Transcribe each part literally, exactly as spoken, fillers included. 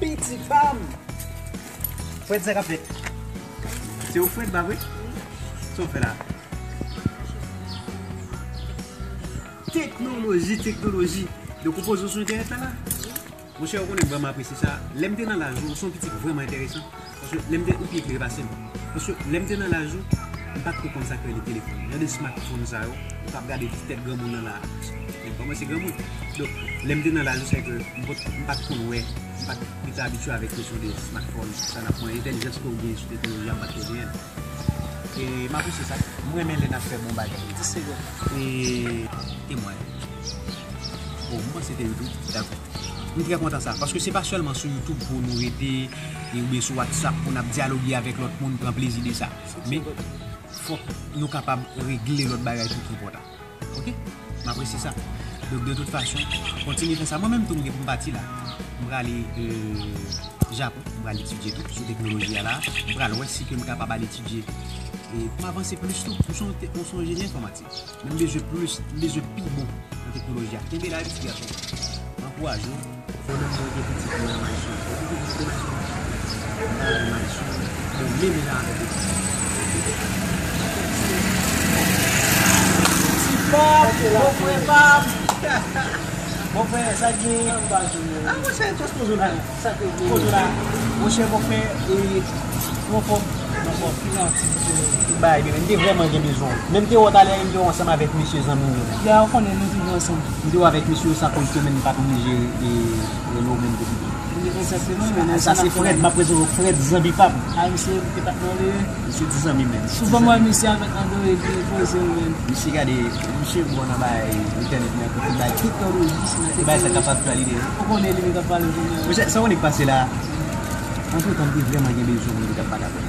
Pitit pa m! Frèd, sa k ap fèt? Se ou Frèd, pa vre? Sa w fè la? Teknoloji, teknoloji. Donk, ou poze w sou entènèt la, la? Monchè, ou konnen m vrèman apresye sa. Lè m te nan laj ou, ou se yon pitit vrèman enteresan. Paske lè m te, ou pi eklere pase m. Paske lè m te nan laj ou, m pa t ko konn sa k rele telefòn. Jan de smartphone sa yo, ou t ap gade ti tèt granmoun nan la. Men kòman se granmoun. Donk, lè m te nan laj ou, se ke m pa t, m pa t konn wè, m pa t, m te abitye avèk kesyon de smartphone, sa n ap manje, entèlijans ke w gen sou teknoloji a, m pa t ko genyen l. E m apresye sa. M renmen lè n ap fè bon bagay. Ti segonn. E temway. Bon, m panse te YouTube. Dakò. M trè kontan sa. Paske se pa sèlman sou YouTube pou nou rete, e oubyen sou WhatsApp pou n ap dyaloge avèk lòt moun, pran plezi de sa. Men, fòk nou kapab regle lòt bagay tou ki enpòtan. Oke? M apresye sa. Donk, de tout fason, kontinye fè sa. Mwen menm tou, m gen pou m pati la. M prale, e, Japon. M pral etidye tou sou teknoloji a la. M pral wè si ke m kapab al etidye. E pou m avanse plis tou. M se yon te-, m se yon enjenyè enfòmatik. Men m bezwen plis, m bezwen pi bon nan teknoloji a. Kenbe la wi, pitit gason. M ankouraje w. Mwen menm, mwen gen pitit mwen nan Mayson. Depi pitit mwen Mayson, m pa wè Mayson. Bon, menm jan avèk pitit. Ti pa m, bon frè pa m. Bon frè, sa k gen? Ah, monchè, just poze w la. Sa k gen? Poze w la. Monchè, bon frè, e, ou anfòm? Anfòm. Ki jan aktivite w? Tout bagay byen, men m te vrèman gen bezwen w. Men m te wè w talè, m te wè w ansanm avèk mesye zanmi w yo. Ya, ou konnen nou toujou ansanm. M te wè w avèk mesye yo, sa koz ke men m pa t oblije, e, rele w menm pou pito. Egzakteman, men sa se Frèd, m ap prezante w Frèd, zanmi pa m. Ah, misye, te pa t mande. Misye ti zanmi menm. Souvan m wè misye avèk Android li poze l menm. Misye gade, misye bon nan bay entènèt nan, kote bay teknoloji, bay sa k ap aktyalite yo. Ou konnen li, li t ap pale kounye a. Monchè, sa w konnen k pase la? Antretan, m te vrèman gen bezwen moun ki t ap pale avè m.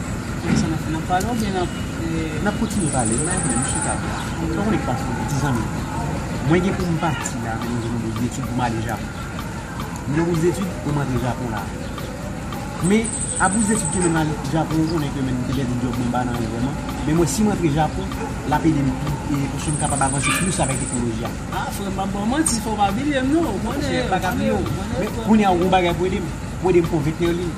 Sa n ap fè, n ap pale oubyen n ap, eh, n ap kontinye pale, m pa gen pwoblèm, m chita la. Sa w konnen k pase, ti zanmi? Mwen gen pou m pati la, men mwen gen yon bouz etid pou m ale Japon. M gen bouz etid pou m antre Japon la. Men, a bouz etid ke men m al Japon, ou konnen ke men m te pèdi djòb mwen, m pa nan anyen vrèman. Men mwen, si m antre Japon, l ap ede m pi, e, pou si m kapab avanse plis avèk teknoloji a. Ah, frè m, m ap ba w manti, fò w pa bliye m, non. Ou konnen, m pa ka bliye w. Men, kounye a, ou gon bagay pou ede m. Pou ede m konvenk Nerline.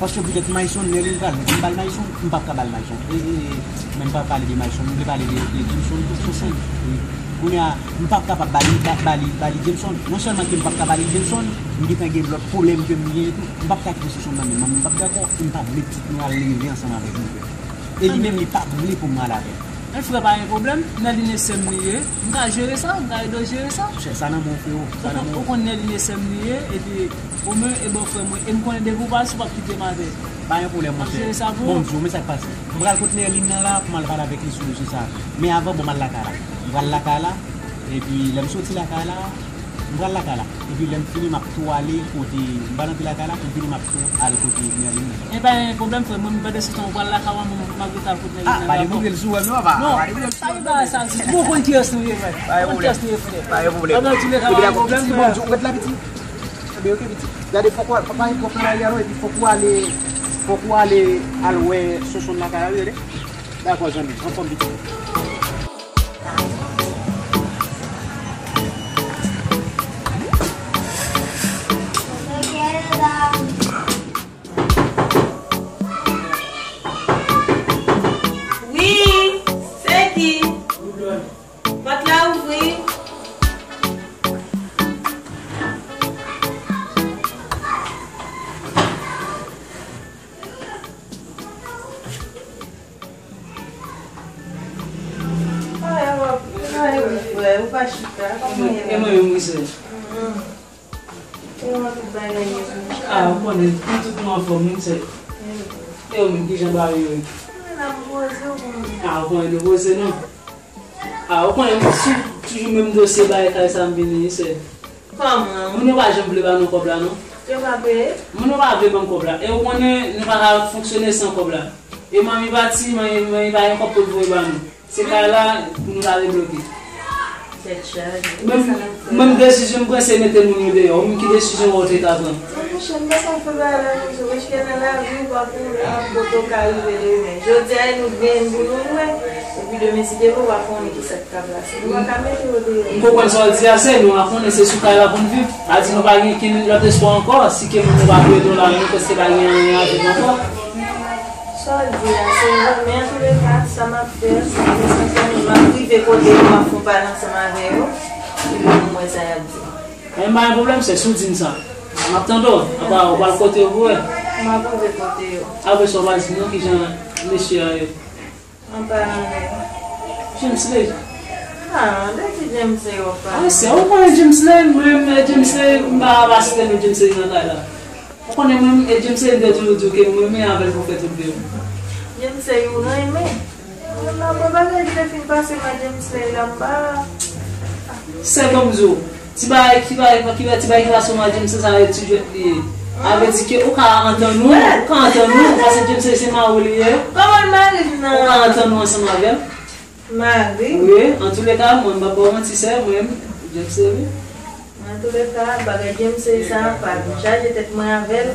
Paske poutèt Mayson, Nerline pral, m ba l Mayson, m p ap ka ba l Mayson. E, e, e, men m pa pale de Mayson, m vle pale de, de Jameson tou, Jameson. Wi. Kounye a, m p ap kapab ba li, ba, ba li, ba li Jameson. Non sèlman ke m p ap ka ba li Jameson, m gentan gen lòt pwoblèm ke m genyen tou. M p ap ka kite Jameson nan men m, m p ap dakò, e m pa vle pitit nou al leve ansanm avèk yon frè. E li menm, li pa t vle pou m al avè l. Men frè, pa gen pwoblèm, Nerline sè m li ye, m ka jere sa, m ka ede w jere sa. Monchè, sa nan men w, freo, sa nan men w. Ou konn Nerline sè m li ye, epi ou menm e bòfrè mwen, e m konnen depi w pase, w p ap kite m atè. Pa gen pwoblèm, monchè. M ap jere sa pou ou. Bon, m di w, men sa k pase. M pral kot Nerline nan la pou m al pale avèk li sou dosye sa. Men avan, bon, m al lakay la. M pral lakay la, epi lè m soti lakay la, m pral lakay la. Epi lè m fini, m ap tou ale kote, m pral antre lakay la, pou m fini, m ap tou al kote Nerline nan. E pa gen pwoblèm, frè, mwen, pandan se tan ou pral lakay ou, mwen, m ap rete al kote Nerline nan. Ah, pa dekouvri l sou wè m non, papa. Non, pa dekouvri l sou wè m. Pa gen pwoblèm, sa ki ba sa, di, bon, konn kiyès nou ye, frè. Pa gen pwoblèm. Konn kiyès nou ye, frè. Pa gen pwoblèm. Pandan w di le travay, pwoblèm, frè. Bon, di w ret la, piti. Enben, oke, piti. Gade, fòk ou al, papa, fòk ou al, epi fòk ou ale, fòk ou ale, al wè Sonson lakay la, wi, tande. Dakò, zanmi. Anfòm, piti. Wi, se ki? Pòt la ouvri. Ay, w ap, ay, wi, frè, ou pa chita, kòman w ye la? E mwen menm, wi, sè. Mhm. Kòman tout bagay ye, sè? Ah, ou konnen, nou tout nou anfòm, wi, sè. E ou menm, kijan bagay yo ye? Mwen la, m poze, ou konnen. Ah, ou konnen nou poze, non? Ah, ou konnen, m sou toujou menm dosye bagay kay sa m vini, wi, sè. Kòman? Moun yo pa janm vle ba nou kòb la, non. Yo pa peye? Moun yo pa vle ban m kòb la. E ou konnen, nou pa ka fonksyone san kòb la. E manmi pati, manmi, manmi pa gen kòb pou l voye ba nou. Se kay la pou nou ta debloke. Tèt chaje. Menm, menm desizyon m pran, se mete moun yo deyò. Ou menm, ki desizyon w te ka pran? Monchè, m pa ka fè bagay la konsa, paske nan lavi, ou pa konnen kote w ka rive demen. Jodi a, e nou k genyen pou nou wè. Epi demen, si Dye vle, ou pa konnen ki sa k ka plase. Nou pa ka mete yo deyò. M konprann sa w di a, se nou pa konnen, se sou kay la pou n viv. A di nou pa gen kenn lòt espwa ankò, si ke moun yo pa touye nou la, nou prèske pa gen anyen a viv ankò. Sa w di a, se vre, men antouleka, sa m ap fè, se sa m ap rive kote yo, m ap fè yon pale ansanm avè yo, epi pou m wè sa y ap di. Men pa gen pwoblèm, sè, si w di m sa, m ap tande w, apa, ou pral kote yo pou wè. M ap rive kote yo. Apre sa, w pral di nou kijan mesye a ye. An palan de James Lay. Ah, de ki James Lay w ap pale? Ah, sè, ou konnen James Lay, mwen menm, James Lay, m pa, pa site non James Lay nan kay la. Ou konnen mwen, e James Lay, m te toujou di w ke mwen renmen avè l pou fè tout vi m. James Lay, ou renmen? Mwen la, mwen bagay ki te fin pase nan James Lay la, m pa. Sè, ban m di w, ti bagay, ti bagay, ti bagay ki pase w ak James Lay, sa e ti jwèt li ye. A vle di ke ou ka antann ou, ou ka antann ou, paske James Lay se mari w li ye. Kòman l mari m nan? Ou ka antann ou ansanm avè l. Mari? Wi, antouleka, mwen, m p ap ba w manti, sè, mwen, James Lay, wi. Antouleka, bagay James Lay sa, pa vin chaje tèt mwen avè l,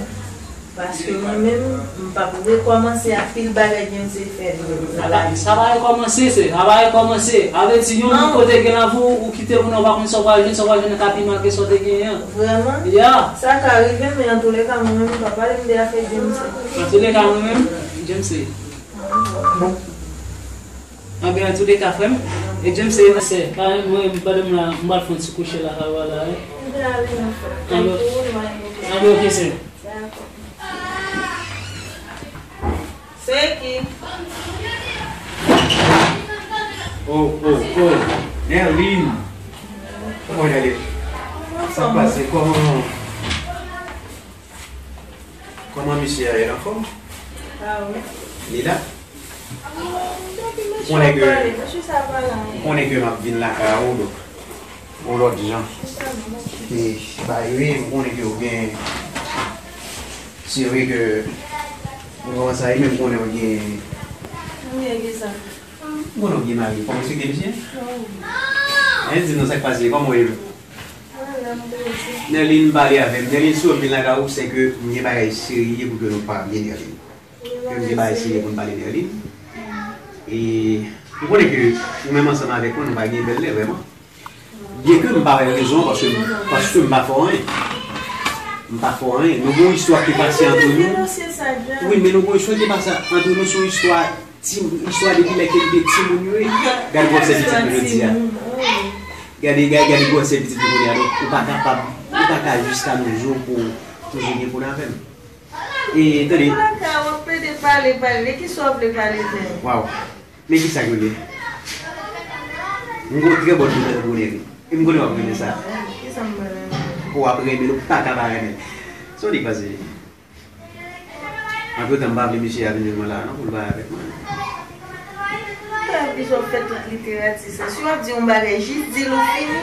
paske mwen menm, m p ap rekòmanse ak pil bagay James Lay fè nan lavi. Sa pa rekòmanse, sè, sa pa rekòmanse. A vle di, yon moun kote gen lavi, ou kite moun nan, ou pa konn sa w pral jwenn, sa w pral jwenn nan ka pi mal ke sa w te genyen an. Vrèman? Ya. Sa ka rive, men antouleka, mwen menm, m pa pale m de afè James Lay. Antouleka, mwen menm, James Lay. Bon. Anben, antouleka, frè m, e James se nan sè. Pa mwen, pandan m la, m pral fè yon ti kouche la, sa va la, wi. Anben, anben, oke, sè. Se ki? Oh, oh, oh. Nerline. Kòman w ye? Sa pase? Kòman, kòman misye a ye? Anfòm? Ah, wi. Li la? Konnen ke, konnen ke m ap vin lakay ou, donk, yon lòt jan. E, ba, wi, m konnen ke ou gen, se vre ke, mwen kòmanse a, men m konnen ou gen, m konnen ou gen mari, fò m eksplike misye? Wi. Di nou sa k pase, kòman ou ye? Nerline pale avè m. Nerline, si w ap vin lakay ou, se ke m gen bagay serye pou ke nou pale, Nerline. Ke m gen bagay serye pou m pale, Nerline. E m konnen ke ou menm ansanm avèk mwen, nou pa gen bèl lè, vrèman. Byenke m pa wè rezon an, paske, paske m pa fè w anyen. M pa fè w anyen. Nou gen yon istwa ki pase ant nou. Wi, men nou gen yon istwa ki pase ant nou, se yon istwa ti, istwa depi lè ke n te timoun yo ye. Gade gwosè pitit nou jodi a. Gade, gade, gade gwosè pitit nou kounye a. Donk, ou pa kapab, ou pa ka jiska nou jou pou toujou gen pwoblèm avè m. E, tande. Ou lakay, w ap plede pale, pale. De kisa w ap vle pale, frè? Waw. Men kisa k rele? M gon trè bòn nouvèl pou w, Neri. E m konnen w ap renmen sa. Kisa m pral renmen? Ou ap renmen l, ou pa ka pa renmen l. Sa w di k pase? Antretan, m pa vle misye a vin jwenn mwen la a non, pou l pale avèk mwen. M pa vle sa w fè tout literati sa. Si w ap di yon bagay, jis di l ou fini.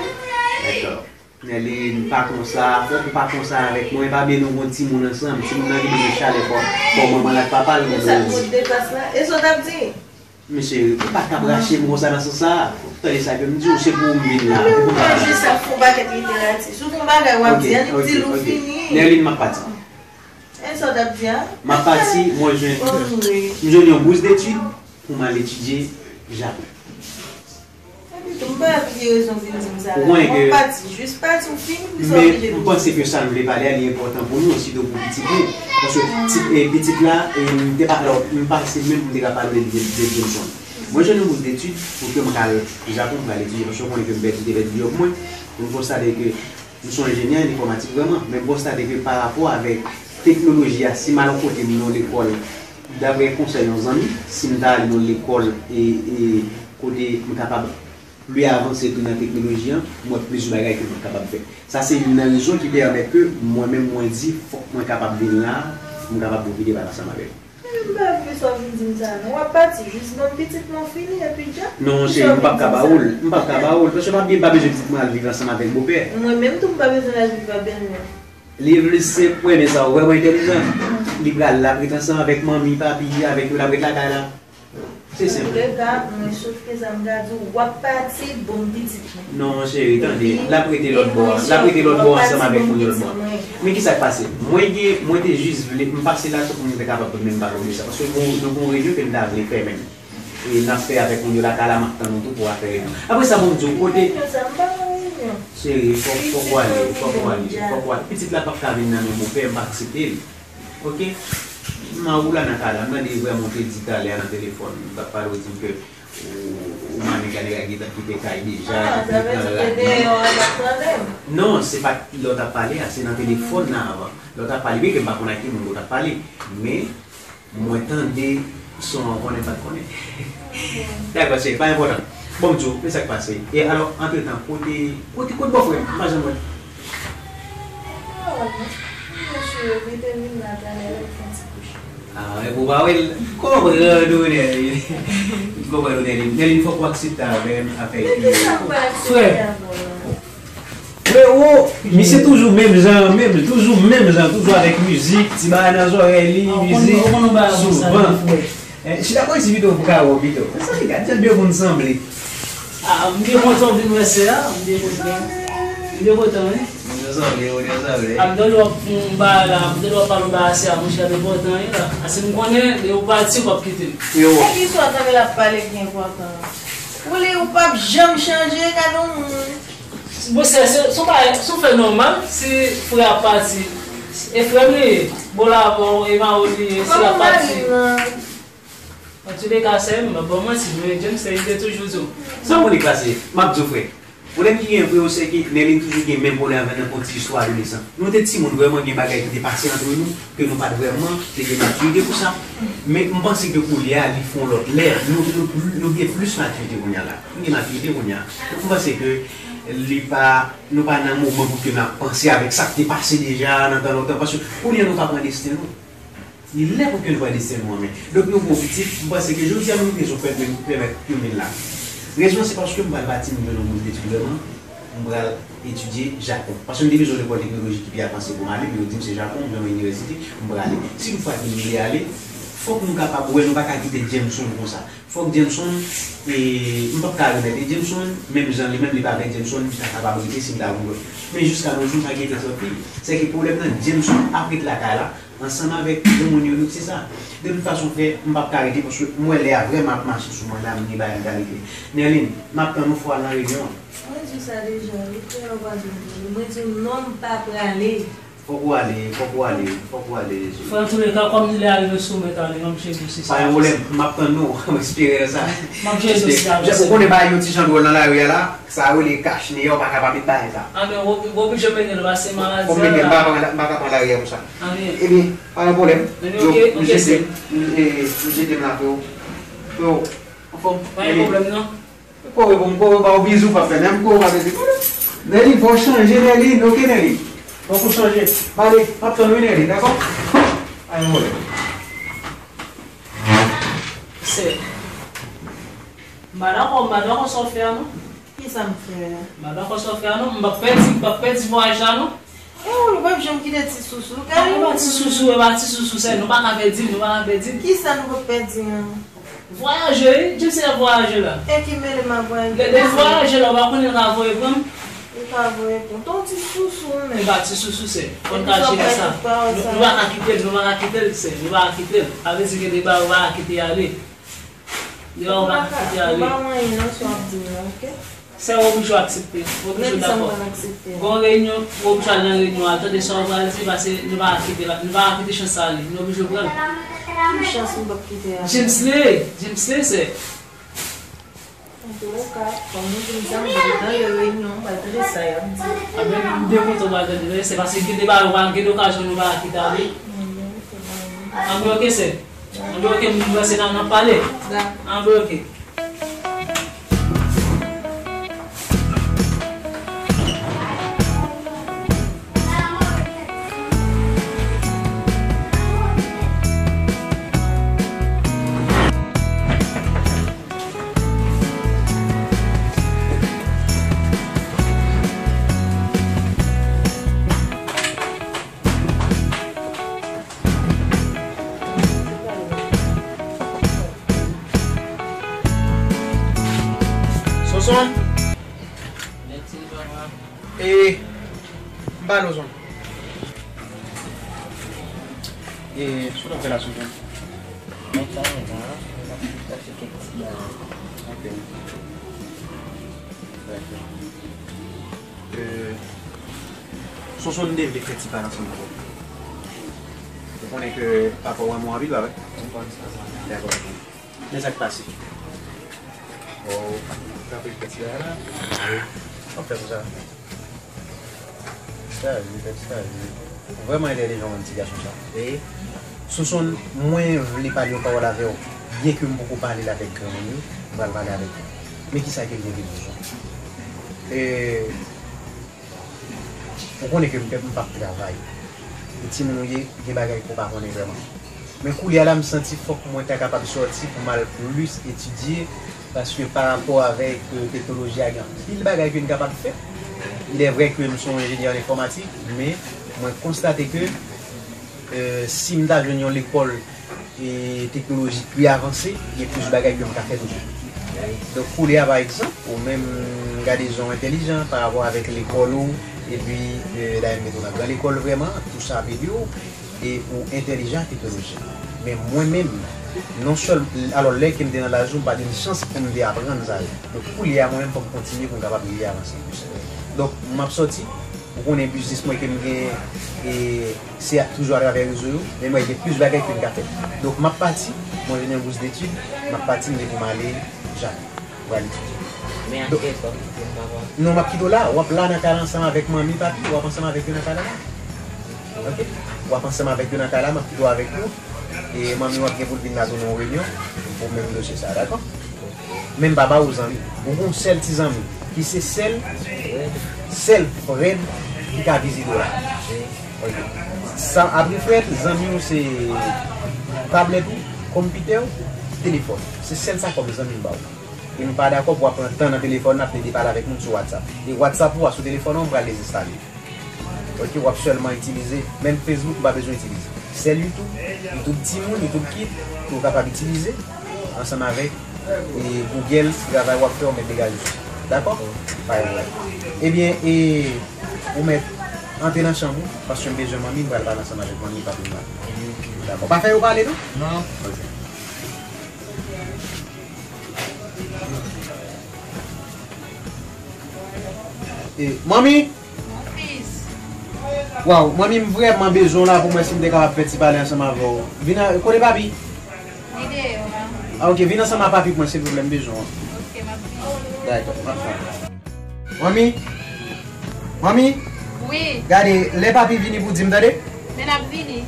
Dakò. Nerline, pa konsa, fòk ou pa konsa avèk mwen, pa bliye nou gon timoun ansanm, timoun nan ki bezwen chalè kò, kò manman l ak papa l, mwen bezwen di. E sa k pot depas la? E sa w t ap di? Mesye, ou pa t ap rache m konsa nan sans sa. Tande sa ke m di w, se pou ou m vin la. Men ou pa jis ap fè yon pakèt literati. Si w gon bagay w ap di, annik di l ou fini. Nerline, m ap pati. E sa w t ap di a? M ap pati, mwen jwenn, m jwenn yon bous detid pou m al etidye Japon. Epi tou, m pa wè pou ki rezon w vin di m sa la. Ou konnen ke. M ap pati, jis pati, ou fini, pou sa w vin di m. Men m panse ke sa n vle pale a, li enpòtan pou nou, sitou pou pitit nou. Paske ti, e, pitit la, e, m te pa, alò, m panse menm pou m te ka pale de, de, de Jameson. Mwen jwenn yon bous detid pou ke m ka al Japon pou al etidye, paske ou konnen ke m pèdi, te pèdi djòb mwen, pou m konstate ke m se yon enjenyè enfòmatik vrèman, men m konstate ke pa rapò avèk teknoloji a, si m al yon kote, m nan yon lekòl, daprè konsèy yon zanmi, si m ta al nan yon lekòl e, e kote m kapab pli avanse tou nan teknoloji an, m wè plizyè bagay ke m kapab fè. Sa se youn nan rezon ki pèmèt ke mwen menm mwen di fòk mwen kapab vin la pou m kapab pwofite pale ansanm avè w. Men m pa vle sa w vin di m sa non. W ap pati, jis ban m pitit mwen fini epi dja. Non, cheri, m p ap ka ba ou l. M p ap ka ba ou l. Paske m pa, m pa bezwen pitit mwen al viv ansanm avèk bopè. Mwen menm tou m pa bezwen l al viv ak bèlmè. Li vle se premye sa, ou vrèman entèlijan. Li pral, l ap ret ansanm avèk manmi, papi, avèk yo, l ap ret lakay la. Se senp. Antouka, mwen, sof ke sa m ka di w, w ap pati, bon pitit mwen. Non, cheri, tande. L ap rete lòt bò a. L ap rete lòt bò a ansanm avèk moun yo lòt bò a. Men ki sa k pase? Mwen gen, mwen te jis vle, m pase la tou pou mwen te kapab menm pale w de sa. Paske nou gen yon reyinyon ke m ta vle fè menm. E n ap fè avèk moun yo lakay la, m ap tann ou tou pou w al fè reyinyon. Apre sa, bon, m di w, kote. Reyinyon sa, m pa nan reyinyon. Cheri, fòk, fòk w ale, fòk w ale, fòk w ale. Pitit la p ap ka vin nan men bopè, m pa aksepte l. Oke? M a ou la nan kay la, m tande vrèman w te di talè a nan telefòn, m t ap pale w di m ke ou, ou mande gade gade ki te kay deja, ki te pran rad nan. Non, se pa t lè w t ap pale a, se nan telefòn nan avan. Lè w t ap pale, byen ke m pa konn ak ki moun ke w t ap pale, men mwen tande son an, konnen m pa t konnen. Dakò, cheri, pa enpòtan. Bon, m di w, men sa k pase. E alò, antretan, kote, kote, kote bòfrè m? M pa janm wè l. Ah, e pou w pa wè l, m konprann ou, Nèlin. M konprann ou, Nèlin. Nèlin, fòk w aksepte avè m, afè ki. Frè, Frewo, misye toujou menm jan, menm, toujou menm jan, toujou avèk mizik, ti bagay nan zòrèy li, mizik, souvan. Eh, chita bò isi pito pou ka wè w pito. Mezanmi, gad jan de moun sanble. Ah, m byen kontan w vin wè sè a, m byen kontan. M byen kontan, wi. Moun yo sanble, moun yo sanble. Ah, m tande w ap fè yon bagay la, m tande w ap pale yon bagay sè a, monchè, m byen kontan, wi, la. Paske m konnen, lè ou pati, ou p ap kite m. Yo. Se ki sa w tande l ap pale ki enpòtan? Ou li, ou p ap janm chanje, gade yon moun. Bon, se, se, se yon bagay, se yon fè nòmal, si frè a pati, e frè m li ye, bon, la, bon, e mari w li ye, si l ap pati. Antouka, sè m, m ap ba w manti, men James, li te toujou di w. Sa w konnen k pase? M ap di w, frè. Pwoblèm ki gen, freo, se ke Nèlin toujou gen menm pwoblèm avè n nan, yon ti istwa adolesan. Nou te timoun, vrèman, gen bagay ki te pase antre nou, ke nou pa t vrèman te gen matirite pou sa. Men m panse ke koulye a, li fè yon lòt lè. Nou, nou, nou gen plis matirite kounye a la. Nou gen matirite kounye a. Donk, m panse ke li pa, nou pa nan moman pou ke n ap panse avèk sa k te pase deja nan tan lontan. Paske kounye a nou ka pran desten nou. Li lè pou ke nou pran desten nou an men. Donk, nou gen yon pitit, m panse ke jodi a nou gen rezon pèmèt, pèmèt yo vin la. Rezon an se paske m pral pati, m jwenn yon bouz etid vrèman, m pral etidye Japon. Paske m te bezwen lekòl teknoloji ki pi avanse pou m ale, men yo di m se Japon, m jwenn yon inivèsite, m prale. Si toutfwa ke m vle ale, fòk nou kapab wè, nou pa ka kite Jameson konsa. Fòk Jameson, e, m p ap ka remèt. E Jameson, menm jan li menm, li pa avèk Jameson, li ta kapab rete si m ta voye l. Men jiska nos jours, sa ki enteresan plis, se ke pwoblèm nan, Jameson ap ret lakay la, ansanm avèk granmoun yo, nou, se sa. De tout fason, frè, m p ap ka rete, paske m wè lè a vrèman ap mache sou mwen la, m gen bagay m ta regle. Nèlin, m ap tann ou fò w al nan reyinyon an. Mwen di w sa deja, wi, frè, ou pa janm tande. Mwen di w non, m pa prale. Fòk ou ale, fòk ou ale, fòk ou ale, Jezi. Frè, antouleka, kòm lè a rive sou mwen, ale, m ap chèche w, se sa. Pa gen pwoblèm, m ap tann ou, m espere nan sa. M ap chèche w, se sa. Ou konnen bagay yo ti jan dwòl nan lari a la, sa yo rele kach neyè, ou pa ka pa met bagay sa. A, men w, w oblije mete l, paske maladi a la. Fò m mete l, m pa, m pa ka pran lari a pou sa. A, men. Ebyen, pa gen pwoblèm. Men, ok, ok, m jete, m, e, m jete m la, freo. Freo, anfòm. Pa gen pwoblèm, non. Kore pou m, kore ba w bizou, pa fè menm kore ba bizou. Nèlin, fò w chanje, Nèlin, oke, Nèlin? Fòk ou chanje. Ba ale, m ap tann ou, Nèlin, dakò? Ay, mwen. Sè. M pa dakò, m pa dakò sa w fè a, non. Ki sa m fè a? M pa dakò sa w fè a, non. M p ap pèdi, m p ap pèdi vwayaj la, non. E ou, nou p ap janm kite ti sousou. Gade nou. E pa ti sousou, e pa ti sousou, sè, nou pa ka pèdi l, nou pa ka pèdi l. Kisa nou p ap pèdi an? Vwayaje, wi, James se vwayaje la. E ki mele m ak vwayaje? Lè, lè vwayaje la, ou pa konnen l ka voye pran m? Li ka voye pran. Ton ti sousou, menm. E pa ti sousou, sè. Fò n ka jere sa. Nou, nou pa ka kite l, nou pa ka kite l, sè. Nou pa ka kite l. Sa vle di gen de bagay ou pa ka kite ale. Devan ou pa ka kite ale. Ou pa manyen nan sa w ap di m nan, oke? Sè, ou oblije aksepte. Ou oblije dakò. Gon reyinyon, ou oblije al nan reyinyon an. Tande sa ou pral di, paske nou pa ka kite la, nou pa ka kite chans sa ale. Nou oblije pran l. Ki chans m p ap kite ale? James li ye, James li ye, sè. Antouka, kòm nou di m sa, m pral tande reyinyon, m pral tande sa y ap di. Anben, m byen kontan w pral tande, sè, paske gen de bagay ou pa, gen de okazyon nou pa ka kite ale. Anben, oke, sè. Anben, oke, m ranse nan, n ap pale. Anben, oke. Son. E, m pale w, Son. E, sa w t ap fè la, Sonson? Mwen t anyen la, m ap chache kèk ti bagay. Ok. Dakò. E, Sonson, m te vle fè ti pale ansanm avè w. Ou konnen ke papa w renmen w anpil, pa vre? M konn sa. Dakò. Men sa k pase? Oh, w ap fè ti bagay la. W ap fè konsa. Chaje, tèt chaje. Ou vrèman entèlijan, ti gason sa. E Sonson, mwen vle pale yon pawòl avè w. Byenke m poko pale l avèk granmoun yo, m pral pale avèk ou. Men kisa ke m te vle di, Sonson? E, Ou konnen ke m p ap travay. E timoun ou ye, gen bagay ke w pa konnen vrèman. Men koulye a la, m santi fòk mwen ta kapab sòti pou m al plis etidye, paske pa rapò avèk, euh, teknoloji a, gen anpil bagay ke n kapab fè. Il est vrai ke m se yon enjenyè an enfòmatik, men mwen konstate ke, euh, si m ta jwenn yon lekòl e teknoloji pi avanse, gen plis bagay ke m ka fè toujou. Donk, koulye a, pa egzanp, ou menm, m gade jan w entèlijan pa rapò avèk lekòl ou, epi, e, dayè m mete w nan gran lekòl vrèman, tou sa ap ede w, e ou entèlijan ak teknoloji. Men mwen menm, non sèl, alò, lè ke m te nan laj ou, m pa t gen chans pou m te aprann sa yo. Donk, koulye a, mwen menm, fòk m kontinye pou m kapab rive avanse plis. Donk, m ap sòti, ou konnen biznis mwen ke m gen, e, Se a, toujou atravè rezo yo, men mwen gen plis bagay ke m ka fè. Donk, m ap pati, mwen jwenn yon bous detid, m ap pati, m gen pou m ale Japon, pou al etidye. Men ak kèk lòt moun, papa? Non, m ap kite w la, w ap la nan kay la ansanm avèk manmi, papi, w ap ansanm avèk yo nan kay la. Ok? W ap ansanm avèk yo nan kay la, m ap kite w avèk nou. E manmi w ap gen pou l vin la tounen yon reyinyon pou menm dosye sa, dakò? Men m pa ba ou zanmi. Ou gon sèl ti zanmi ki se sèl, sèl frè m ki ka vizite w la. Ok. Sa, apre frè m, zanmi w se tablèt ou, konpitè w, telefòn. Se sèl sa kòm zanmi m ba ou. E m pa dakò pou w ap pran tan nan telefòn nan ap plede pale avèk moun sou WhatsApp. E WhatsApp ou a sou telefòn ou, m pral dezenstale. Ok, w ap sèlman itilize. Menm Facebook, ou pa bezwen itilize. Sèl YouTube, YouTube Timoun, YouTube Kids, ke w kapab itilize ansanm avèk, e, Google, travay w ap fè, w mèt degaje sou sa. Dakò? Pa gen pwoblèm. Ebyen, e, ou mèt antre nan chanm ou, paske m bezwen manmi, m pral pale ansanm avèk manmi, papi m la. Dakò. Pa fè yo pale, non? Non. Ok. E, manmi! Mon fils. Waw, manmi, m vrèman bezwen w la pou m wè si m te kapab fè ti pale ansanm avè w. Vin a, kote papi? Li deyò la. Ah, ok, vin ansanm a papi pou mwen, silvouplè, m bezwen w. Ok, m ap vini. Dakò, m ap tann. Manmi? Manmi? Wi. Gade, lè papi vini pou di m, tande? Men l ap vini.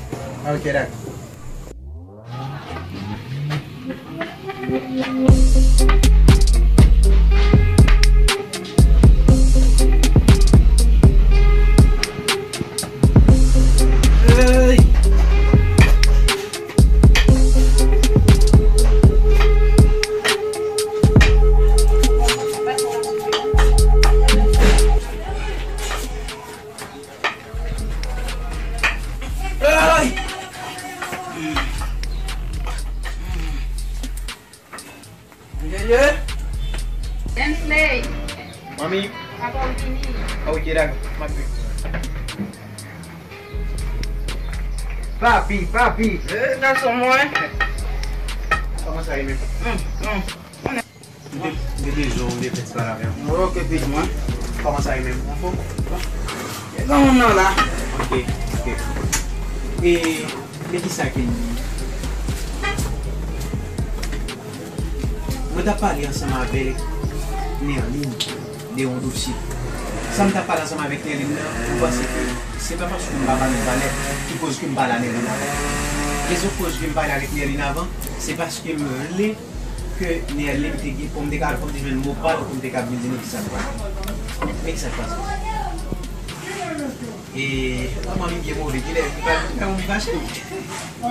Ah, ok, dakò. Ay! Genlye? Ensley! Manmi? Papa w vini. Ah, ok, dakò. M ap vini. Papi, papi! Eh, gason mwen! Kòman sa ye menm? Hum, hum. M te, m te bezwen w, m te fè ti pale avè w. Ok, pitit mwen. Kòman sa ye menm? Anfòm? Bon. E granmoun nan la. Ok, ok. E, men kisa ke n... Mwen t ap pale ansanm avèk Nerline de yon dosye. Sa m t ap pale ansanm avèk Nerline nan, mwen panse ke se pa paske m pa ba l valè ki koz ke m pale a Nerline avan. Rezon ki koz ke m pale avèk Nerline avan, se paske m vle ke Nerline te gen, pou m te ka, pou m te jwenn mo pa l, pou m te ka vin di nou kisa m panse. Men kisa k pase. E, manmi byen move, kilè, li pa, li pa anvi fache. O,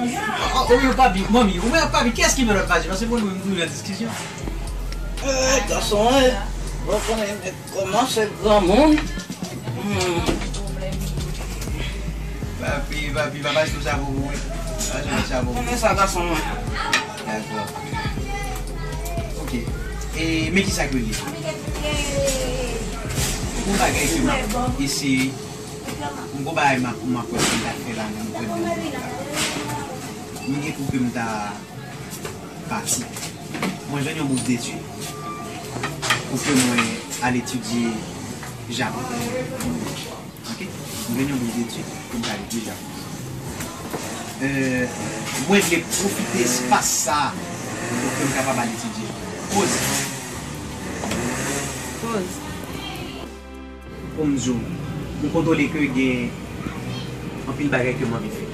o, o, papi, manmi, ou menm papi, kiyès ki mèt fache? Paske pou nou, nou nan diskisyon. Eh, gason, eh, bon, konnen, men kòman se granmoun? Hmm. Papi, papi, papa, se sa pou ou, wi. Papa, se sa pou ou. Konnen sa, gason mwen. Dakò. Ok. E, men kisa ke l ye? Yon bagay ke m ap eseye, m gon bagay m ap, m ap wè si m ka fè la, men m kwè m menm. M gen pou ke m ta pati. Mwen jwenn yon bous detid pou ke mwen al etidye Japon. Ok? M jwenn yon bous detid pou m ka al etidye Japon. Euh, mwen vle pwofite espas sa a pou ke m kapab al etidye. Poz. Poz. Pou m di w, m kontwole ke gen anpil bagay ke m anvi fè.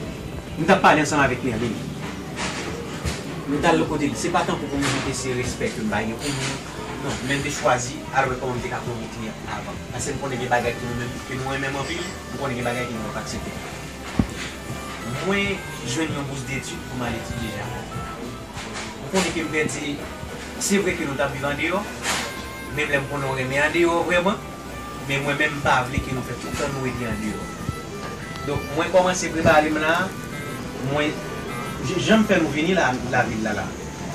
M t ap pale ansanm avèk Merlin. M t al lòt kote li. Se pa tankou pou m di ke se respè ke m pa gen pou li. Non, men m te chwazi al wè kòman m te ka pran wout li an avan. Paske m konnen gen bagay ke nou menm, ke nou renmen anpil, m konnen gen bagay ke nou p ap aksepte. Mwen jwenn yon bous detid pou m al etidye Japon. Ou konnen ke m pèdi, se vre ke nou t ap viv andeyò, menm lè m konnen w renmen andeyò vrèman, men mwen menm m pa vle ke nou fè tout tan nou rete andeyò. Donk, mwen kòmanse prepare m la, mwen, j-, jan m fè nou vini la, lavil la, la.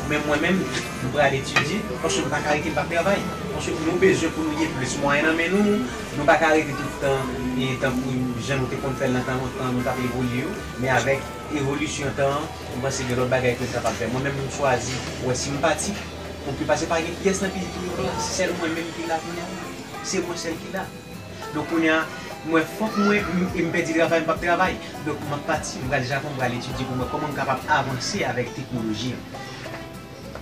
Men mwen menm, m pral etidye, paske m pa ka rete m p ap travay. Paske nou bezwen pou nou gen plis mwayen nan men nou, nou pa ka rete tout tan, e tankou jan nou te konn fè l nan tan lontan, nou t ap evolye yo, men avèk evolisyon tan an, m panse gen lòt bagay ke m kapab fè. Mwen menm, m chwazi, wè si m pati, pou ke, paske pa gen pyès nan pitit ou yo la, se sèl mwen menm ki la kounye a. Se mwen sèl ki la. Donk, kounye a, mwen, fòk mwen, m, m pèdi travay, m p ap travay. Donk, m ap pati, m pral Japon, m pral etidye pou mwen kòman m kapab avanse avèk teknoloji an.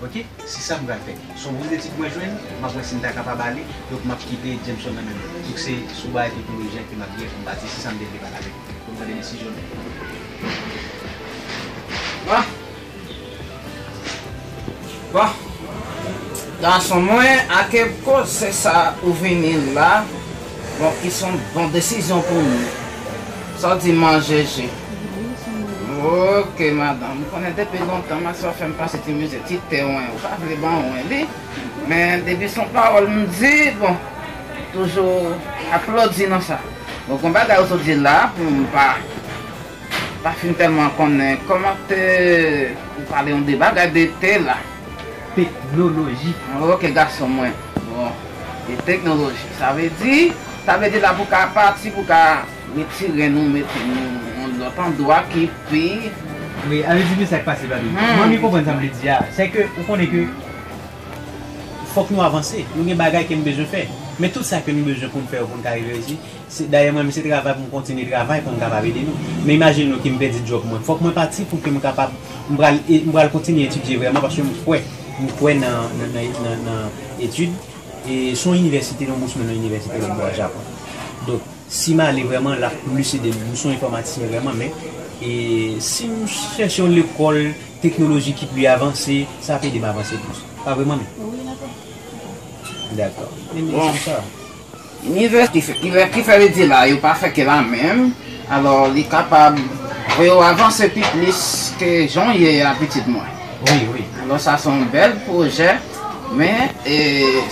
Ok? Se sa m pral fè. Se yon bous detid mwen jwenn, m ap wè si m ta kapab ale, donk m ap kite Jameson nan men l. Donk se sou bagay teknoloji an ke m ap gen pou m pati, se sa m te vle pale avèk ou. Pou m tande desizyon nou. Bon. Bon. Gason mwen, ak koze sa ou vini la, bon, ki se yon bon desizyon pou nou. Sa w di manje je? Ok, madanm. M konnen depi lontan, mache w ap fè m pase ti mizè, ti te wen. Ou pa vle ban wen li. Men depi se yon pawòl m di, bon, toujou aplodi nan sa. Bon, gon bagay ou sot di la, pou m pa, pa fin tèlman konnen. Kòman te, ou pale yon de bagay de te la. Teknoloji. Ok, gason mwen. Bon, e teknoloji. Sa vle di, sa vle di la pou ka pati, pou ka retire nou, mete nou yon lòt andwa ki pi. Wi, ale di m sa k pase, papi. Hmm. Mwen, m konprann sa m vle di a. Se ke, ou konnen ke fòk nou avanse. Nou gen bagay ke nou bezwen fè. Men tout sa ke nou bezwen pou n fè yo, pou n ka rive reyisi, se, dayè, mwen, se travay pou m kontinye travay pou m kapab ede nou. Men imajine nou ke m pèdi djòb mwen. Fòk mwen pati pou ke m kapab, m pral, e, m pral kontinye etidye vrèman, paske m kwè, m kwè nan, nan, nan, nan, nan etid. E se yon inivèsite, yon bousman nan inivèsite lòt bò a Japon. Donk, si m ale vrèman, l ap plis ede m. M se yon enfòmatisyen vrèman, men, e, si m chèche yon lekòl teknoloji ki pi avanse, sa ap ede m avanse plis. Pa vre, manmi? Wi, dakò. Dakò. Men, men, bon, se sa. Inivèsite ki fè, ki fè, ki fè redi la, yo pa fè ke la menm. Alò, li kapab fè yo avanse pi plis ke jan w ye a, pitit mwen. Wi, wi. Alò, sa se yon bèl pwojè, men, e,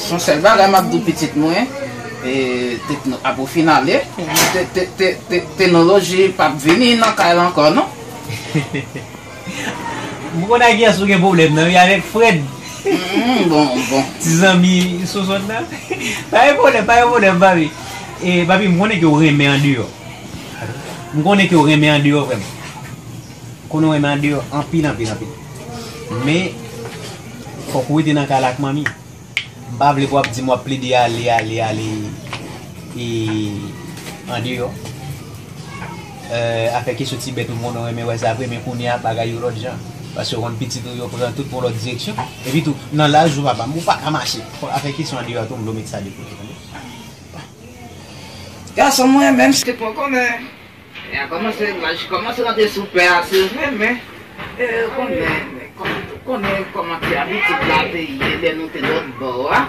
se yon sèl bagay m ap di w, pitit mwen, e, tekno-, apre w fin ale, te-, te-, te-, te-, teknoloji p ap vini nan kay la ankò, non. M konn ak Yas ou gen pwoblèm nan, wi, avèk Fred. Mm, bon, bon. Ti zanmi Sonsonn nan. Pa gen pwoblèm, pa gen pwoblèm, papi. E, papi, m konnen ke w renmen andeyò. M konnen ke w renmen andeyò vrèman. M konnen w renmen andeyò anpil, anpil, anpil. Men, fòk ou rete nan kay la ak manmi. M pa vle pou w ap di m w ap plede ale, ale, ale, e, andeyò. Euh, afè kesyon ti bèt ou, m konnen w renmen wè sa vre, men kounye a bagay yo lòt jan. Paske w konn pitit ou yo pran tout pou yon lòt direksyon. Epi tou, nan laj ou papa m, ou pa ka mache. Afè kesyon andeyò a tou, m vle w met sa de kote, tande? Gason mwen, menm si te pran konnen. E a kòmanse, laj kòmanse rantre sou pè a, se vre, men, e, konnen, kòm, konnen kòman ti abitid la te ye lè nou te lòt bò a.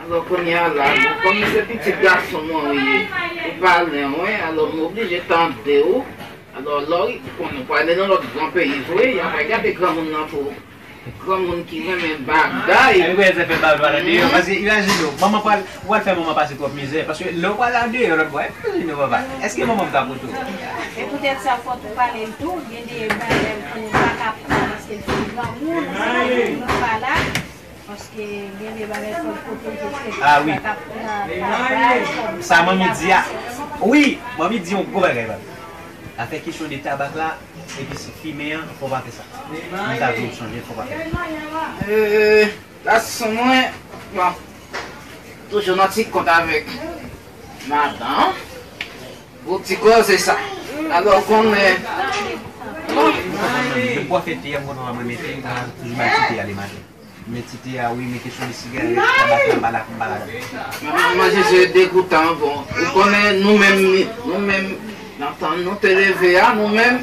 Alò, kounye a la, bon, kòm se pitit gason mwen ou ye, ou pa lwen, wi, alò, m oblije tande w. Alò, lè w konnen w prale nan lòt gran peyi vre, y ap gade granmoun nan pou granmoun ki renmen bagay. Ay, wè, zafè pa, pa la deyò. Paske, imajine w, manman pral, ou pral fè manman pase twòp mizè. Paske lè w pral la deyò lòt bò, imajine w, papa. Èske manman m ka pote w? E poutèt sa, fòk ou pale l tou. Gen de bagay ou konnen ou pa ka pran paske l fin granmoun, ou pa la. Paske gen de bagay fò l pwoteje tèt li. Ah wi. Sa k ap nan travay, sa manmi di a. Wi, manmi di yon gwo bagay, bab. Afè kesyon de tabak la, epi si fimen an, fò w pa fè sa. M ta vle w chanje, fò w pa fè sa. Euh, gason mwen, bon, toujou nan ti kont avèk madanm. Gwo ti koze sa. Alò, konnen. Depi w fè te a, m konn wè mwen mete, m toujou bay ti te a le maten. Men ti te a, wi, men kesyon de sigarèt, tabak, m pa la, m pa la. Manman Jezi degoutan, bon. Ou konnen, nou menm, nou menm, nan tan nou te leve a, nou menm,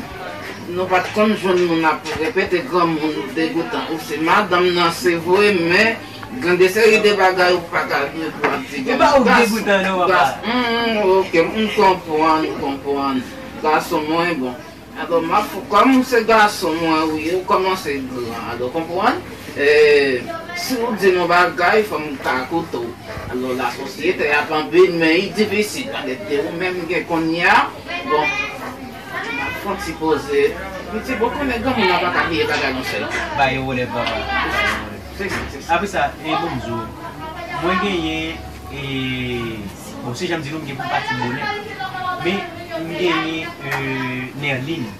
nou pa t konn jwenn moun ap repete granmoun degoutan. Ou se madanm nan, se vre, men gen de seri de bagay ou pa ka dwe pou ap di. Ou pa ou degoutan, non, papa. Gas, hmm, ok, m konprann, m konprann. Gason mwen, bon. Alò, m ap, kòm ou se gason mwen, wi, ou kòmanse gran, alò, konprann? E, si ou di m yon bagay, fò m ka koute w. Alò, lasosyete ap anpil, men li difisil. Paske te ou menm gen kounye a, bon, m ap fè yon ti poze. M di, bon, konnen granmoun nan pa ka bliye bagay yon sèl kou. Ba yo wole, papa. Ba yo wole. Se sa, se sa. Apre sa, e, bon, m di w, mwen genyen, e, bon, se jan m di nou, m gen pou m pati bonè. Men, m genyen, e, Nerline,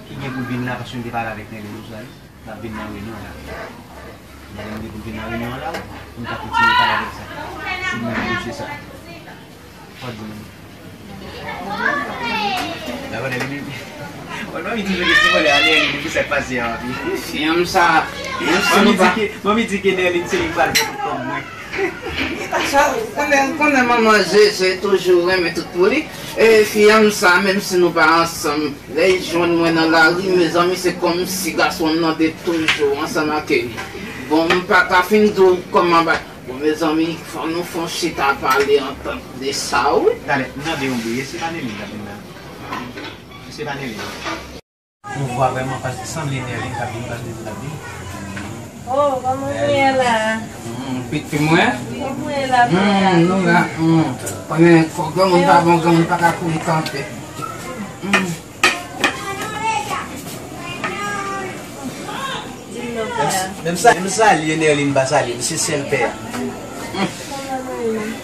ki gen pou l vin la, paske m te pale avèk Nerline, ou sa, l ap vin nan reyinyon la. Nerline gen pou l vin nan reyinyon la, pou m ka kontinye pale avèk sa. Si nou negosye sa. Fò di nou. Dakò, Nerline. Bon, non, li toujou gen ti volè a, Nerline, pou sa k pase a, wi. Fiyanm sa, menm si nou pa. Manmi di ke, manmi di ke Nerline se li k pral fè tout kòb mwen. Sa, konnen, konnen manman Jezi toujou renmen tout pou li. E fiyanm sa, menm si nou pa ansanm, lè l jwenn mwen nan lari, mezanmi, se kòmsi gason m nan te toujou ansanm ak li. Bon, m pa ka fin di w kòman ba. Bon, mezanmi, fò nou fè yon chita pale antann de sa, wi. Talè, m tande yon bri, e se pa Nerline k ap vin la? E se pa Nerline? Yon vwa vrèman, paske sanble Nerline k ap vin, paske l ap vin. Oh, kòman nou ye la? Hmm, pitit mwen? Kòman nou ye la, frè? Hmm, nou la. Hmm. Konnen, fò granmoun pa bon, granmoun pa ka kouri kanpe. Hmm. Di m non, frè. Menm sa, menm salye Nerline pa salye m, se sèl pè a. Kòman nou ye menm?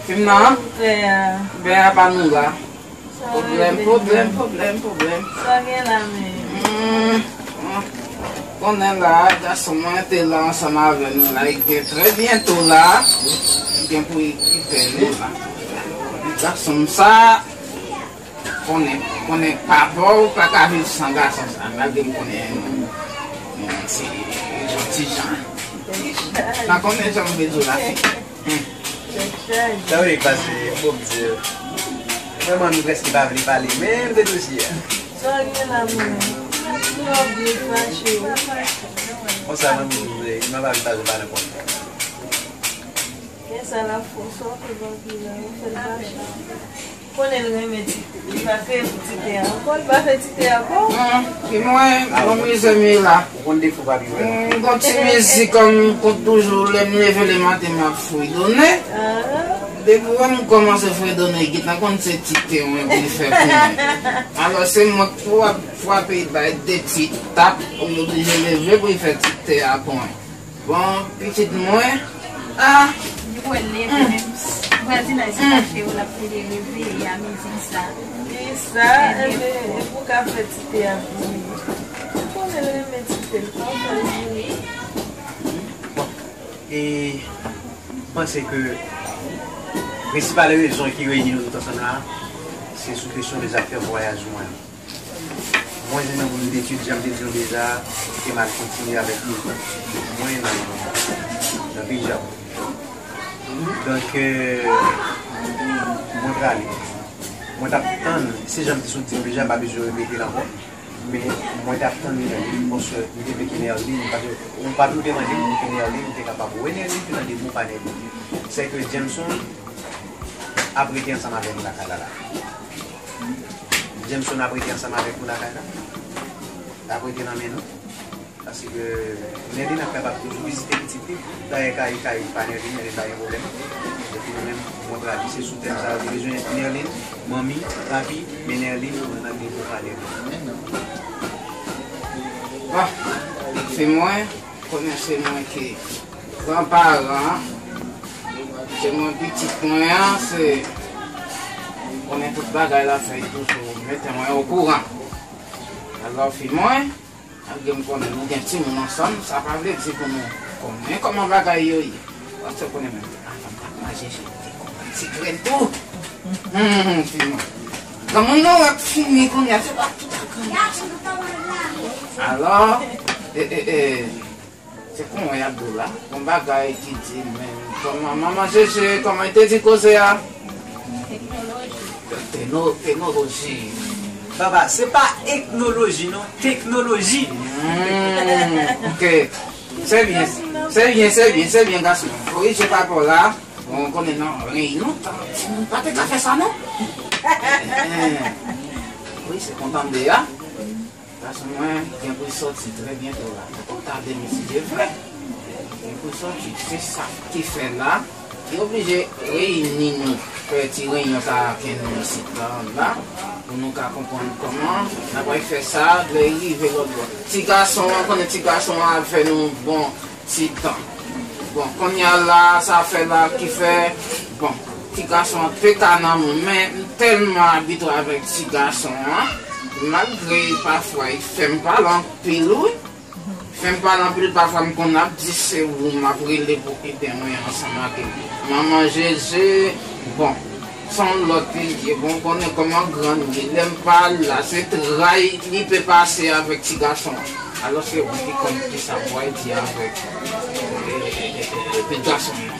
Fi m nan? Frè a. Pè a pa nou la. Pwoblèm, pwoblèm, pwoblèm, pwoblèm. Sa gen la menm? Hmm, hmm. Konnen la, gason mwen te la ansanm avè nou la, li gen trè byento la, li gen pou li kite nou la. Gason m sa, konnen, konnen papa w pa ka viv san gason sa, malgre m konnen yon ti, yon ti jan. Pa konnen jan m vle di w la, fi. Hmm. Sa vle pase, m bon m di. Vrèman, nou prèske pa vle pale, men m te dosye a. Sa gen la, mwen. Love you, fache. Konsa, mwen, m di, m pa vle pale, pale konsa. Men sa la fòs, w ap fè vògilè, w fè l fache. Konnen l renmen ti, li pa kreye pou ti tè a ankò, li pa fè ti tè a ankò. Hmm, pi mwen, bon mizè m ye la. Ou konn defo papi vrèman. Hmm, gon ti mizik kòm m konn toujou, lè m leve le maten, m ap fredone. Depi w wè m kòmanse fredone, gentan konn se ti tè mwen pou l fè pou mwen. Alò, se mwen k pou ap frape, bay de ti tap, pou l oblije leve pou l fè ti tè a pou mwen. Bon, pitit mwen, ah. Li wè leve menm. Mwen di nan se kache yo l ap pede reveye a mizik sa. Ki sa? Enben, e pou ka fè ti tè a pou li. Ou konnen l renmen ti tè l, pa fè l pou li. Bon, e m panse ke prensipal rezon ki reyini nou tout ansanm la, se sou kesyon de zafè vwayaj mwen an. Mwen, se nan moun detid, jan m te di nou deja, ke m al kontinye avèk nou. Mwen, nan, nan peyi Japon. Donk, euh, mwen prale. Mwen t ap tann, se jan m te sot di nou deja, m pa bezwen repete l ankò. Men mwen t ap tann li, paske m te vle ke Nerline, paske ou pa t ou te mande m pou ke Nerline te kapab wè Nerline, te tande mo pa Nerline. Se ke Jameson ap rete ansanm avè nou lakay la, la. Jameson ap rete ansanm avèk nou lakay la. L ap rete nan men nou. Paske Nerline ap kapab toujou vizite pitit li. Dayè kay, kay pa Nerline, Nerline pa gen pwoblèm. Epi nou menm, mwen pral li, se sou tèm sa yo te bezwen Nerline, manmi, papi, men Nerline, mwen nan depo pa Nerline. Bon, se mwen. Konnen se mwen ki gran paran, se mwen pitit mwen an, se konnen tout bagay la fè toujou mete mwen okouran. Alò fi mwen, malgre m konnen nou gen timoun ansanm, sa pa vle di pou nou konnen kòman bagay yo ye. Paske konnen menm, avan m t ap mache se te konn ti grenn tou. Hmm, fi mwen. Granmoun nan w ap fini kounye a, se pa tout a granmoun. Alò, e, e, e, se kon w y ap di w la, yon bagay ki di, men, kòman, manman Jeje, kòman l te di koze a? Teknoloji. Tekno-, teknoloji. Papa, se pa etnoloji, non, teknoloji. Hmm, ok. Se byen, se byen, se byen, se byen, gason. Korije papa w la. Bon, konnen nan reyinyon, timoun pa te ka fè sa, non. Eh, wi, se kontan m de a. Gason mwen gen pou l sòti trè byento la. Ou ta de misye vre. Gen pou l sòti, se sa ki fè la, li oblije reyini nou, fè ti reyinyon sa a ke nou isit la, la, pou nou ka konprann kòman n ap fè sa, lè l rive lòt bò. Ti gason an, konnen ti gason an ap fè nou bon ti tan. Bon, kounye a la, sa fè la ki fè, bon, ti gason an te ka nan moun, men m tèlman abitye avèk ti gason an, malgre pafwa li fè m pale anpil, wi. Fè m pale anpil, pafwa m konn ap di se ou m ap rele pou ede mwen ansanm ak li. Manman Jeje, bon, se yon lòt li ye. Bon, konnen kòman grann li ye. Lè m pa la, se tray li pe pase avèk ti gason an. Alòske ou ki konn kisa pou al di avèk, e, e, e, e, e, ti gason an.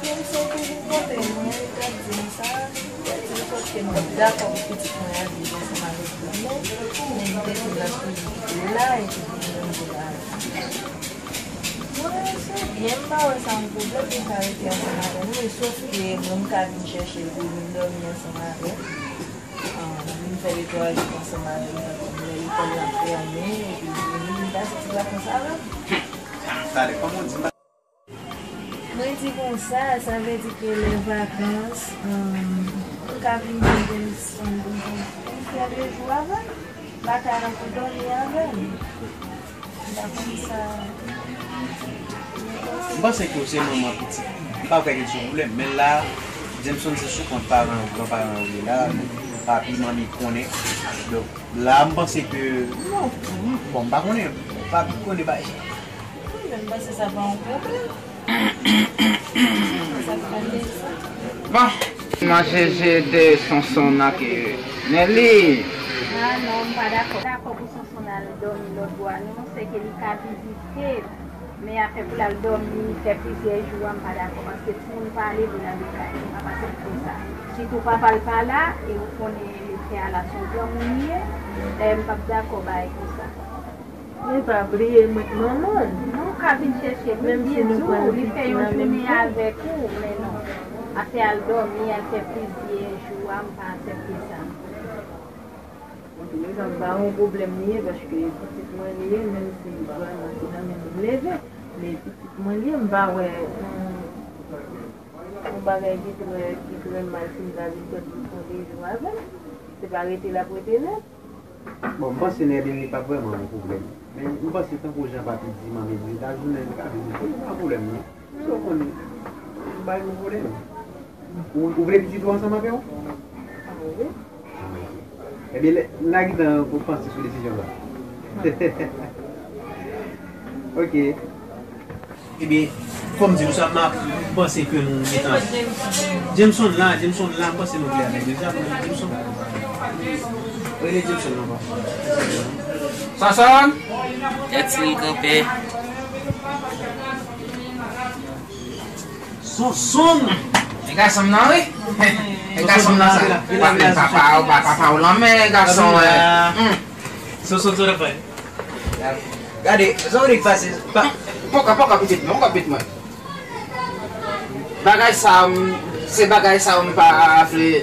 Menm si w toujou kote mwen, li t ap di m sa, li t ap di m sòt ke mwen dakò pou pitit mwen al viv ansanm avèk grann mwen, men li te di m l ap toujou kite l la epi pou mwen vin la. Mwen, se byen, m pa wè sa yon pwoblèm pou m ka rete ansanm avè nou, e sof ke mwen m ka vin chèche l pou vin dòmi ansanm avè m. Ah, vin fè de twa jou ansanm avè m, tankou lè lekòl la fèmen, epi vin, vin pase ti vakans avè m. Talè, kòman w di m? Mwen di konsa, sa vle di ke lè vakans, um, m ka vin jwenn Jameson pou m fè de jou avè l. Lakay la pou dòmi avè l. M pa konn sa. M panse ke w se manman pitit. M pa kwè ke se yon pwoblèm. Men la, Jameson se sou kont paran, gran paran w ye la. Papi, manmi konnen. Donk, la, m panse ke, non, bon, m pa konnen. Papi konnen bagay sa. Wi, men m panse sa pa yon pwoblèm. Sa pa de sa. Bon, manje je de Sonson ak Nelly. Ah non, m pa dakò. Dakò pou Sonson al dòmi lòt bò a, non, se ke li ka vizite, men afè pou l al dòmi, fè plizyè jou a, m pa dakò, paske timoun pa ale pou l ale kay li, m ap aksepte sa. Sitou papa l pa la, e ou konnen mesye a la se yon granmoun li ye, dayè m p ap dakò bagay konsa. Men pa bliye mwen k manman l. Non, ou ka vin chèche l, wi, byen di w, li fè yon jounen avèk ou, men non. Afè al dòmi, al fè plizyè jou a, m pa aksepte sa. Antouleka, m pa wè yon pwoblèm li ye, paske pitit mwen li ye, menm si vrèman se nan men m li leve, men pitit mwen li ye, m pa wè yon, yon bagay ki trè, ki trè mal si m ta vin fè plis yon de jou avè l. Se pa rete l ap rete nèt. Bon, m panse Nèlin li p ap vrèman yon pwoblèm. Men m panse tankou jan papi di manmi di li ta jounen li ka vizite, li pa pwoblèm non. Sa w konnen, m pa yon pwoblèm. Ou, ou vle pitit ou ansanm avè w? Wi. Ebyen, lè, n a gentan pou panse sou desizyon sa. Ok. Ebyen, fò m di nou sa, m ap, m panse ke nou gentan. Jameson la, Jameson la, m panse nou vle avèk Jameson. Jameson. Rele Jameson non, papa. Sonson! Tèt li kanpe. Sonson! E gason m nan, wi. E gason m nan sa. Papa, papa, papa ou lanmè, gason, eh. Hmm. Sonson, sou la fè. Gade, sa w di k pase, pa. Poko, poko, pitit mwen, poko, pitit mwen. Bagay sa, m, se bagay sa, m pa vle.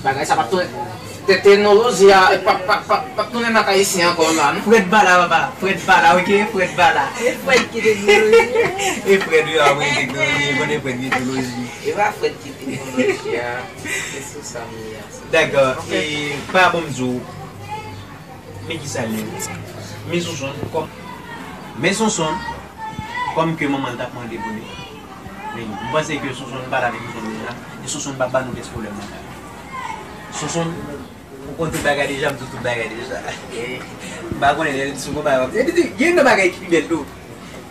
Bagay sa p ap tounen. Te-, teknoloji a, p ap, p ap, p ap, p ap tounen nan kay isi ankò la, non? Frèd Bala, papa. Frèd Bala, ok? Frèd Bala. E Frèd ki teknoloji a? E Frèd, wi, a, wi, teknoloji. Konnen Frèd ki teknoloji. E pa Frèd ki teknoloji a. Se sou sa m ye a. Dakò. E pa bon m di w. Men ki sa l ye. Men Sonsonn, kòm, men Sonsonn, kòm ke manman l t ap mande pou li. Men, m panse ke Sonsonn pale avèk Sonsonn deja, e Sonsonn pa ba nou pyès pwoblèm nan. Sonsonn, ou konn tout bagay deja, m di w tout bagay deja. M pa konnen, lè l di sou konpa, e li di, gen yon bagay ki pi bèl tou.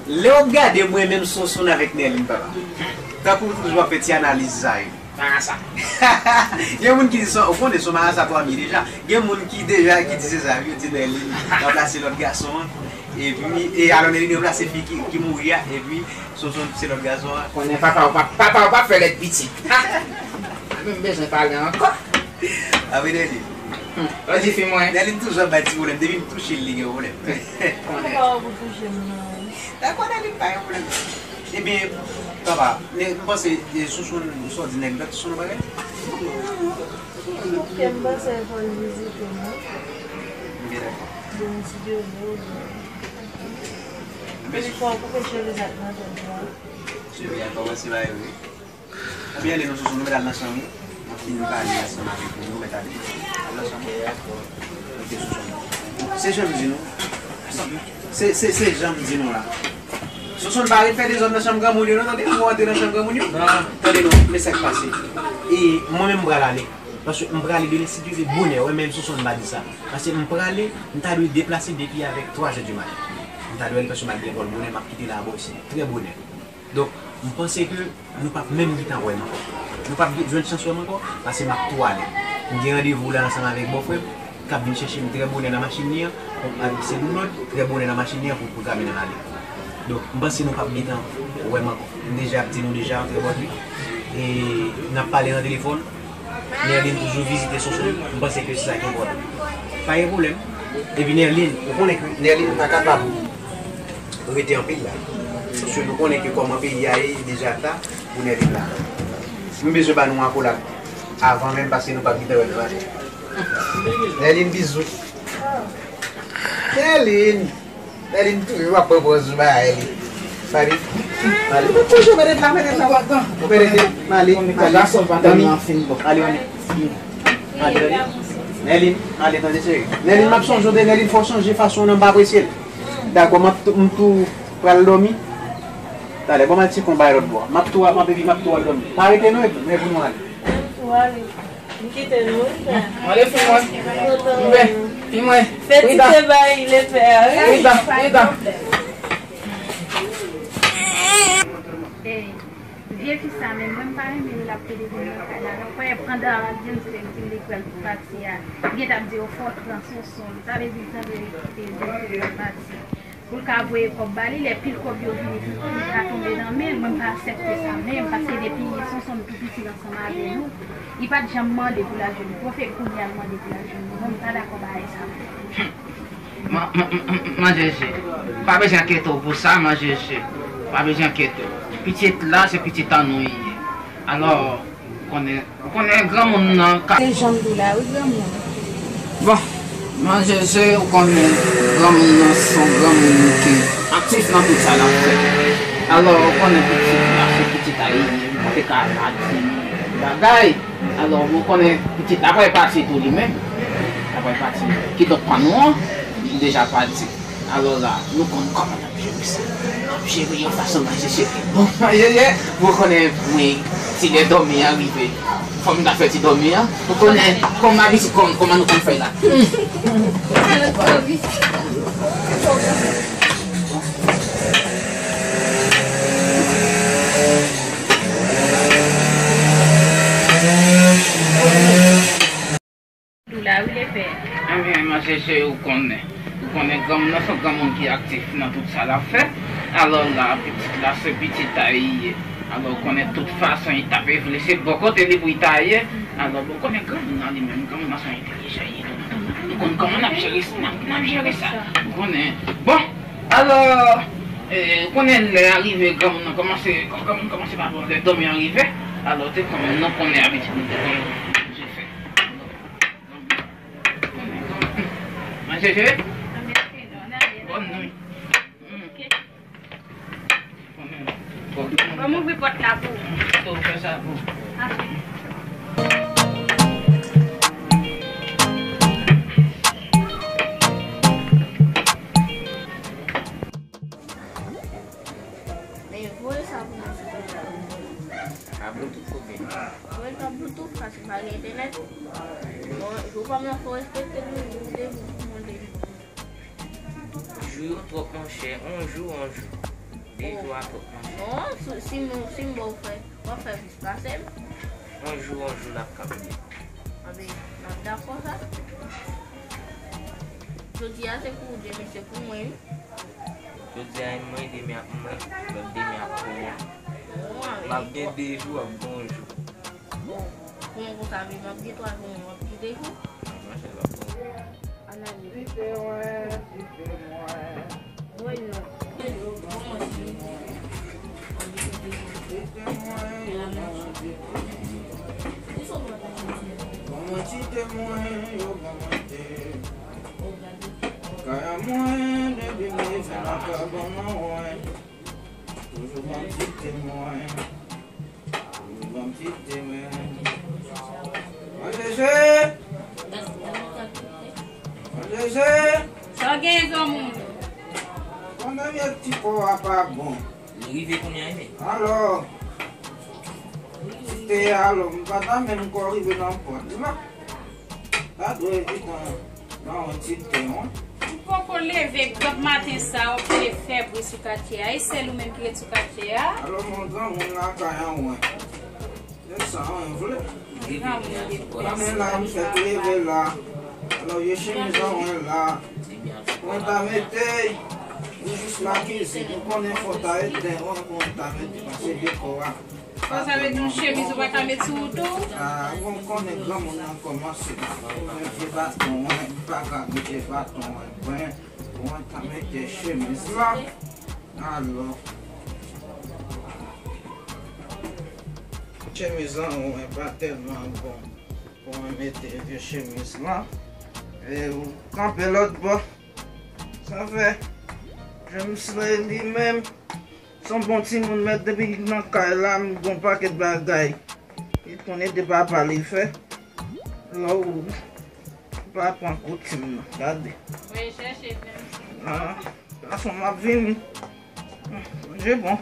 Lè w ap gade mwen menm Sonsonn avèk Nèlin, papa. Tankou toujou w ap fè ti analiz sa yo. Marasa. Gen moun ki di sa, ou konnen se yon marasa twa mil deja. Gen moun ki deja, ki di se sa, yo di Nèlin ranplase lòt gason an. Epi, e alò Nèlin ranplase fi ki, ki mouri a, epi Sonsonn se lòt gason an. Konnen papa w pa, papa w pa fè lèt piti. Ha! Mwen menm bezwen pale ankò. Apre Nèlin. Hmm. Lòt di fi mwen. Nèlin toujou ap bay ti pwoblèm. Depi m touche l, li gen pwoblèm. Konnen. Papa w pou touche m nan. Dakò, Nèlin pa gen pwoblèm. Ebyen, papa, ne, m panse, e, Sonsonn, sa w di nèg la, Sonsonn bagay? Ok, m panse fò l vizite m, wi. Ok, dakò. Bon, si Dye vle, wi. Ebyen, fò w koupe cheve sa k nan tèt ou a. Cheve a kòmanse bay wi. Ebyen, ale non, Sonsonn, nou mèt al nan chanm ou. N ap fini pale ansanm avèk ou, nou mèt ale. Al nan chanm ou. Ok, Sonsonn. Se jan m di nou. Se, se, se jan m di nou la. Sonsonn pa ret fè dezòd nan chanm granmoun yo, non, tande, ou antre nan chanm granmoun yo. Tande non, men sa k pase. E mwen menm, m pral ale. Paske m prale demen, si Dye vle, bonè, wè, menm Sonsonn pa di sa. Paske m prale, m ta dwe deplase depi avèk twa zè di maten. M ta dwe ale paske m al gen vòl bonè, m ap kite la bò isi, trè bonè. Donk, m panse ke nou p ap menm gentan wè m ankò. Nou p ap gen, jwenn chans wè m ankò, paske m ap tou ale. M gen randevou la ansanm avèk bòfrè m, k ap vin chèche m trè bonè nan machin li an, avèk sè Dounòd, trè bonè nan machin li an pou l pwograme n al ale. Donk, m panse nou p ap gentan wè m ankò. M deja ap di nou deja antre bò de li. E n ap pale nan telefòn. Nerline toujou vizite Sonsonn, m panse ke se sa ki enpòtan. Pa gen pwoblèm. Epi Nerline, ou konnen ke Nerline pa kapab rete anpil la. Paske nou konnen ke kòman peyi a ye, li deja ta pou Nerline la. M bezwen ba nou akolad avan menm, paske nou p ap gentan wè l maten. Nerline, bizou. Nerline! Nerline toujou ap pran pòz sou bagay li. Mali. Mali. Ou kouje, mete la, mete la. Mete, Mali. Mali. Mali, Mali. Mali, Mali. Nerline, Mali, tande cheri. Nerline, m ap sonje w de Nerline, fò w chanje fason w nan, m pa apresye l. Dakò, m ap tou, m tou pral dòmi. Talè, bon, m al tcheke yon bagay lòt bò. M ap tou, m ap, epi m ap tou al dòmi. Pa rete non, epi, men pou nou ale. Tou ale. M kite nou, wi, frè. Mande fi mwen. Kontan wè nou. Fi mwen. Fè ti travay, le pè a, wi. Rita, Rita. Ey, vye fi sa menm, mwen m pa renmen lè l ap pede vin nan kay la, non. Kwè pandan James te di m li kwè l pati a, li gentan ap di yo fò l pran Sonsonn. Sa vle di l tande li kite vye fi a pati. Pou l ka voye kòb ba li, lè pil kòb yo vini, li ka tonbe nan men l. Mwen, m pa aksepte sa menm, paske depi Sonsonn tou piti l ansanm avè nou, li pa t janm mande pou l al jwenn nou. Pwofè kounye a l mande pou l al jwenn nou. Mwen, m pa dakò bagay sa. Man, man, man, man Jeje, pa bezwen enkyete w pou sa, man Jeje. Pa bezwen enkyete w. Pitit la, se pitit an nou li ye. Alò, ou konnen Ou konnen granmoun nan ka. Se jan m di w la wi granmoun. Bon, man Jeje, ou konnen granmoun nan se yon granmoun ki aktif nan tout sa l ap fè. Alò, ou konnen pitit la, se pitit a li, li pa te ka pa di bagay. Alò, ou konnen pitit la pral pati tou li menm. Li pral pati. Kidonk pa nou an, li deja pati. Alò la, nou konn kòman n ap jere sa. N ap jere yon fason majisye ki bon. Majisye, ou konnen, mwen, ti lè dòmi an rive. Fò m ta fè ti dòmi an. Ou konnen, kòm abitid, kòm, kòman nou konn fè la. Hmm. Ou la wi, lepè. Ebyen, man Jeje, ou konnen. Ou konnen granmoun nan se yon granmoun ki aktif nan tout sa l ap fè. Alò la, pitit la, se pitit a li ye. Alò, ou konnen tout fason, li ta pe vle, se bò kote li pou li ta ye. Alò, bon, ou konnen granmoun nan li menm, granmoun nan se yon entèlijan li ye. Nou konn kòman n ap jere sa, n ap, n ap jere sa. Ou konnen. Bon, alò, e, ou konnen lè a rive, granmoun nan kòmanse, granmoun kòmanse pa bon, lè dòmi an rive. Alò, te konnen, nou konnen abitid nou te konnen. Man Jeje? Bòn nwi. Ban m ouvri pòt la pou ou. Fè sa pou ou. Achte. A Bluetooth oubyen? Mwen pa Bluetooth, paske m pa gen entènèt. Bon, jou pa m nan fò respekte l, jou de jou pou mande li. Jou yo twòp, monchè. On jou, on jou. De jou a twòp, monchè. Non, si, si m, si m ba w fè, w ap fè plis pase m. On jou, on jou, l ap kanpe. Anben, n ap dakò sa. Jodi a se pou ou, demen se pou mwen, wi. Jodi a, mwen, demen ap mwen, lòt demen ap pou ou. M ap gen de jou, w ap gen on jou. Bon, kòman konsa, men m ap gen twa jou, mwen, w ap gen de jou? Mwen, se l ap pou ou. Analize. Mwen, non. Ban mwen ti te mwen, yo ban mwen te. Kay a mwen, depi m rive nan kay, ban mwen wè. Toujou ban m ti te mwen. Toujou ban m ti te mwen. Mwen Jezi! Mwen Jezi! Sa w genyen, granmoun? Konnen vye ti kò a pa bon. Li rive kounye a, wi. Alò, ti te a, alò, m pa ta menm ko rive nan pòt la. Ta dwe evitan nan yon ti te, wi. M poko leve, granm maten sa, w ap rele fè bri sou katye a. E sèl ou menm ki ret sou katye a? Alò, mwen granmoun lakay an, wi. Se sa, wi, m vle. Granmoun lakay an. Konnen la, m fèk leve la. Alò, vye chemiz an, wi, la. Mwen ta mete, ou jis makize. M konnen fò ta ede, wi, pou mwen ta mete, paske dekò a. Fò sa vle di yon chemiz ou pa ka met sou ou tou? Ah, bon, m konnen granmoun nan kòmanse. Mwen vye baton, wi, m pa ka mete baton, wi, mwen, mwen ta mete chemiz la. Alò. Chemiz lan, wi, pa tèlman bon pou mwen mete vye chemiz lan. E ou kanpe lòt bò. Sa fè, James li menm, se yon bon timoun, men depi l nan kay la, m gon pakèt bagay. Li konn ede papa li fè. Lè ou pa pran koutim nan, gade. Mwen chèche menm. Ah, gason m ap vini. Manje bon.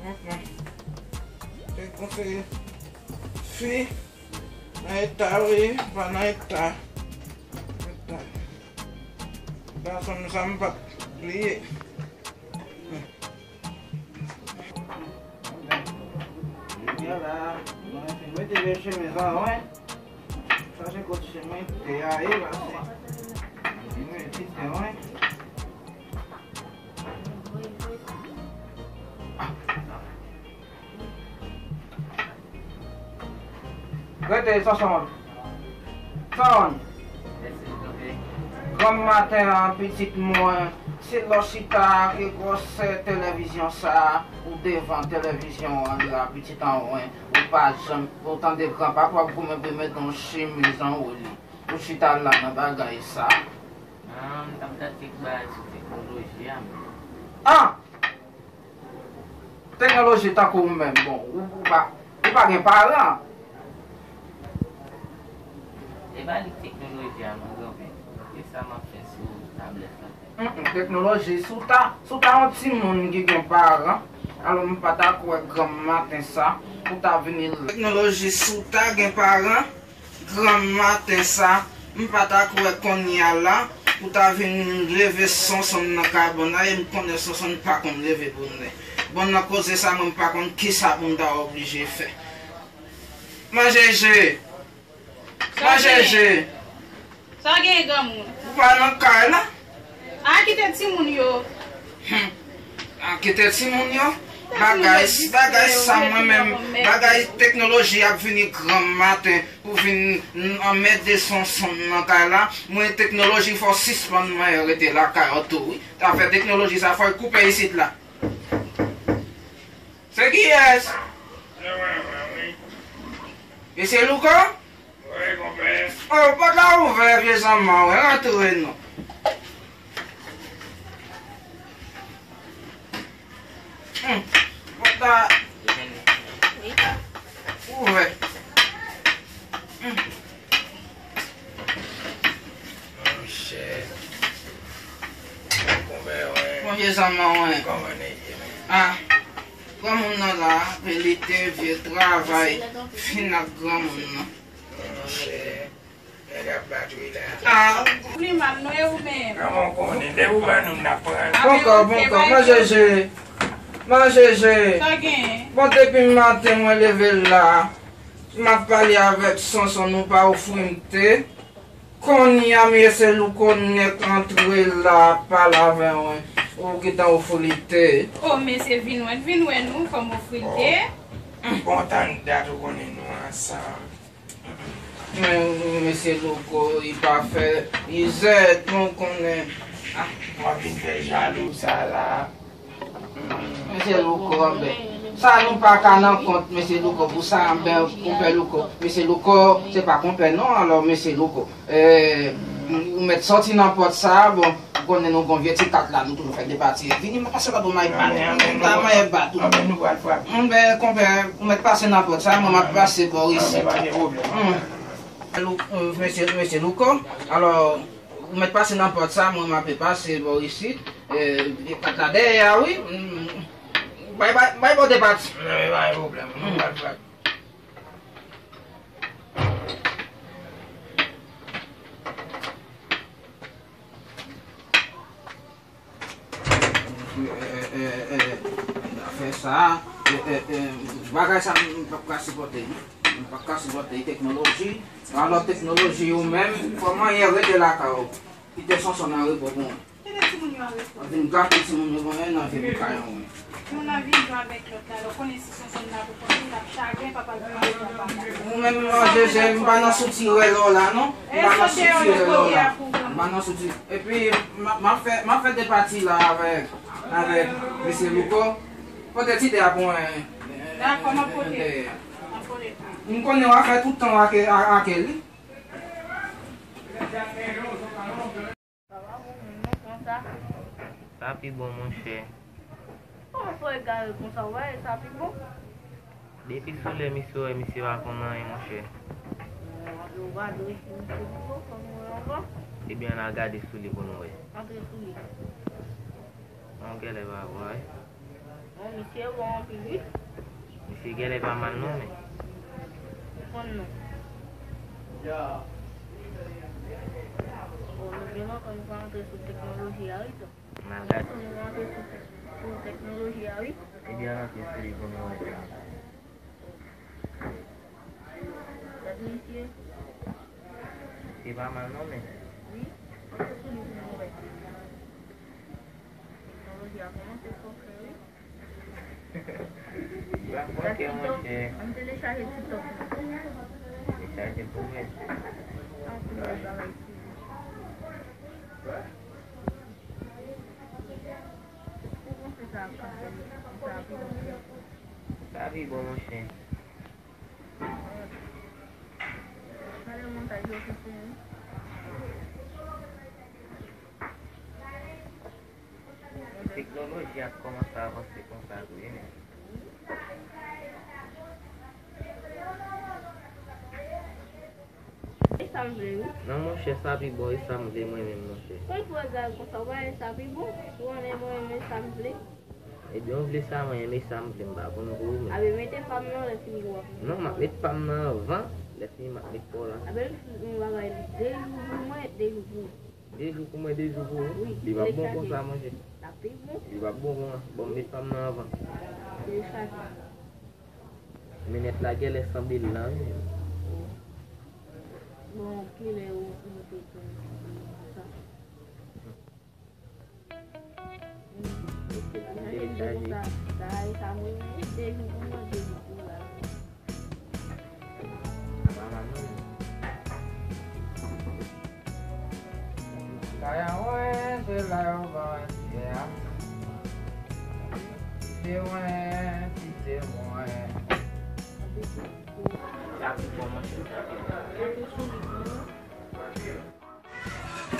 Mwen pran. Se konseye fi nan eta, wi, pa nan eta. Eta. Gason m sa m p ap bliye. Kounye a la, mwen fin mete vye chemiz lan, wi. Sa se kot chemiz te a ye, pase. Mwen ti te, wi. Rete, Sonson. Sonson. Granm maten an, pitit mwen, se lè w chita ke gwosè televizyon sa a, ou devan televizyon an la, pitit an wen, ou pa janm, ou tande granpapa w ap goumen pou mete yon chemiz anwo li. Ou chita la nan bagay sa. Ah, m t ap gade kèk bagay sou teknoloji a, men. Ah! Teknoloji tankou ou menm, bon, ou, ou pa, ou pa gen paran. E pa li k teknoloji a non, granpè. Se sa m ap fè sou tablèt la. Mm, mm, teknoloji, si w ta, si w ta yon timoun ki gen paran, alò m pa ta kwè granm maten sa, ou ta vini. Teknoloji, si w ta gen paran, granm maten sa, m pa ta kwè kounye a la, ou ta vin leve Sonson nan kabann la, e m konnen Sonson pa konn leve bonè. Bon, nan koze sa, mwen m pa konn kisa pou m ta oblije fè. Manje je! Manje je! Sa gen, granmoun? Ou pa nan kay la? A, kite timoun yo. Hmm. A, kite timoun yo. Bagay, bagay sa mwen menm, bagay teknoloji ap vini granm maten pou vin anmède Sonson nan kay la. Mwen teknoloji fò w sispann mwen rete lakay ou tou, wi. Afè teknoloji sa fò w koupe isit la. Se kiyès? Se mwen menm, wi. E se Louko? Wi, konpè. O, pòt la ouvè, vye zanmi, wi, rantre non. Hmm, pòt la ouvè. Hmm. Konbyen zanmi mwen? Ah, granmoun nan la, pe lite, vye travay, fin ak granmoun nan. Nèg ap bat wi la. Ah. Li mal non, e ou menm? Kòman w konnen? Depi w ban nou, n ap pran. Poko, poko, manje je. Manje je. Sa gen? Bon, depi maten mwen leve la, m ap pale avèk Sonson, nou pa ofri m te. Kounye a, mesye Louko nèk antre la, ap pale avè mwen. Ou gentan ofri li te. O, mesye, vin wè, vin wè nou, fò m ofri l te. Bon, tann dat ou konnen nou ansanm. Men, mesye Louko, li pa fè, li zèt, nou konnen. Ah, w ap vin fè jalou sa la. Mesye Louko, anben. Sa nou pa ka nan kont, mesye Louko, pou sa, anben, konpè Louko. Mesye Louko, se pa konpè non, alò, mesye Louko. Eh, ou mèt sòti nan pòt sa, bon, ou konnen nou gon vye ti kat la, nou toujou fè depati. Vini, mwen pase lòt bò, mwen pale. Anben, anben, nou pral frape. Anben, konpè, ou mèt pase nan pòt sa, mwen m ap pase bò isit. Anben, pa gen pwoblèm. Hmm. Lou-, euh, mesye, mesye Louko, alò, ou mèt pase nan pòt sa, mwen m ape pase bò isit. Eh, kat la dèyè a, wi. Mm. Bay, bay, bay bò depati. Anben, pa gen pwoblèm. Nou pral frape. Eh, eh, eh, eh, afè sa, eh, eh, eh, bagay sa, m p ap ka sipòte, non. M p ap ka sipòte teknoloji. Alò, teknoloji ou menm, fò manyen rete lakay ou. Kite Sonson nan repo pou mwen. Kite timoun yo an repo. Vin gate timoun yo, bon, nan vye boukayon, wi. Youn nan vin jwe avèk lòt la, lè w konnen si Sonson la pou konnen, l ap chagren, papa l pou pase anba kay. Ou menm, manje je, m pa nan sou ti rèl la, non. M pa nan sou ti rèl la. M pa nan sou ti. Epi, m a, m a fè, m a fè de pati la avèk, avèk mesye Louko. Pote ti de a pou mwen. Dakò, m ap pote. M ap pote. M konnen w a fè tout tan w ak, ak, ak li. Sa pa bon menm non, konsa. Sa pi bon, monchè. Kòman fò egare konsa, w wè, sa pi bon? Depi sou lè misye wè, misye pa konn anyen, monchè. Bon, apre ou pa dwe di misye pi bon, kòm ou wè anvan. Ebyen, ann al gade sou li pou nou wè. Antre sou li. Bon, genlè pa vre. Bon, misye bon anpil, wi. Misye genlè pa mal non, men. Ou konn non. Bon, nou gen lontan nou pa antre sou teknoloji a, wi, tonton. N al gade. Nou pa antre sou, sou teknoloji a, wi. Ebyen, ann antre sou li pou nou wè sa. Gade misye. Misye pa mal non, men. Wi, antre sou li pou nou wè. Teknoloji a kòmanse fòkè, wi. Li pa fòkè, monchè. Ann telechaje TikTok nou. Telechaje pou mwen. Anpil bèl bagay sou li. Ou panse sa ap ka fè sa pi bon? Sa pi bon, monchè. Gade montaj yo ki fè, wi. Teknoloji ap kòmanse avanse konsa tou, wi, men. E sa m vle, wi. Non, monchè, sa pi bon, e sa m vle mwen menm, monchè. Kòman pou egare konsa, w pa wè sa pi bon? Ou konnen mwen renmen sa m vle. Ebyen, ou vle sa, mwen renmen sa m vle, m pa konn pou ou menm. Abe, mete pa m nan, lè fini w ap. Non, m ap met pa m nan anvan, lè fini m ap met pa w la. Abe, m fè yon bagay, de jou pou mwen, de jou pou ou. De jou pou mwen, de jou pou ou? Wi, telechaje. Li p ap bon konsa, monchè. L ap pi bon. Li p ap bon konsa. Bon, m met pa m nan anvan. Telechaje. Men nèt la genlè sanble l la, wi. Bon, kilè ou, ou te konn sa? Ok, m telechaje. Sa, sa, sa mwen, de jou pou mwen, de jou pou la. Kay an mwen, se la yo ban mwen pye a. Pye mwen, pye mwen. Sa pi bon, monchè, sa pi bon.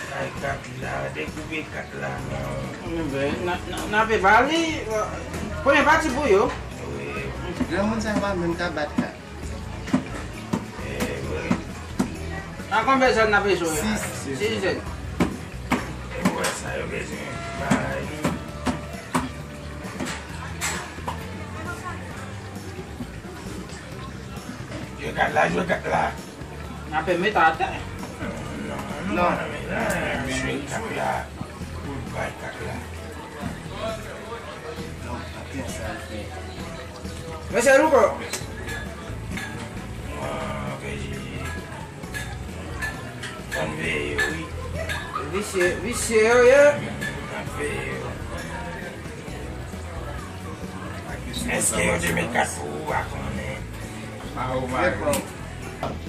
Kay kat la, dekoupe kat la, non. Anben, n a, n a, n a pe ba li, euh, premye pati pou yo. Wi. Granmoun sa yo pa menm ka bat kat. Eh, wi. A konbyen zèn n a pe jwe? Sis. Sis zèn. Wè sa yo bezwen bay. Jwe kat la, jwe kat la. N ap met atè. Non, non, non, non, non, jwe kat la. Bay kat la. Mesye Louko. Ah, P J J. Fò n veye yo, wi. Visye, visye yo ye. N ap veye yo. Èske yo te met kat pou ou a konnen?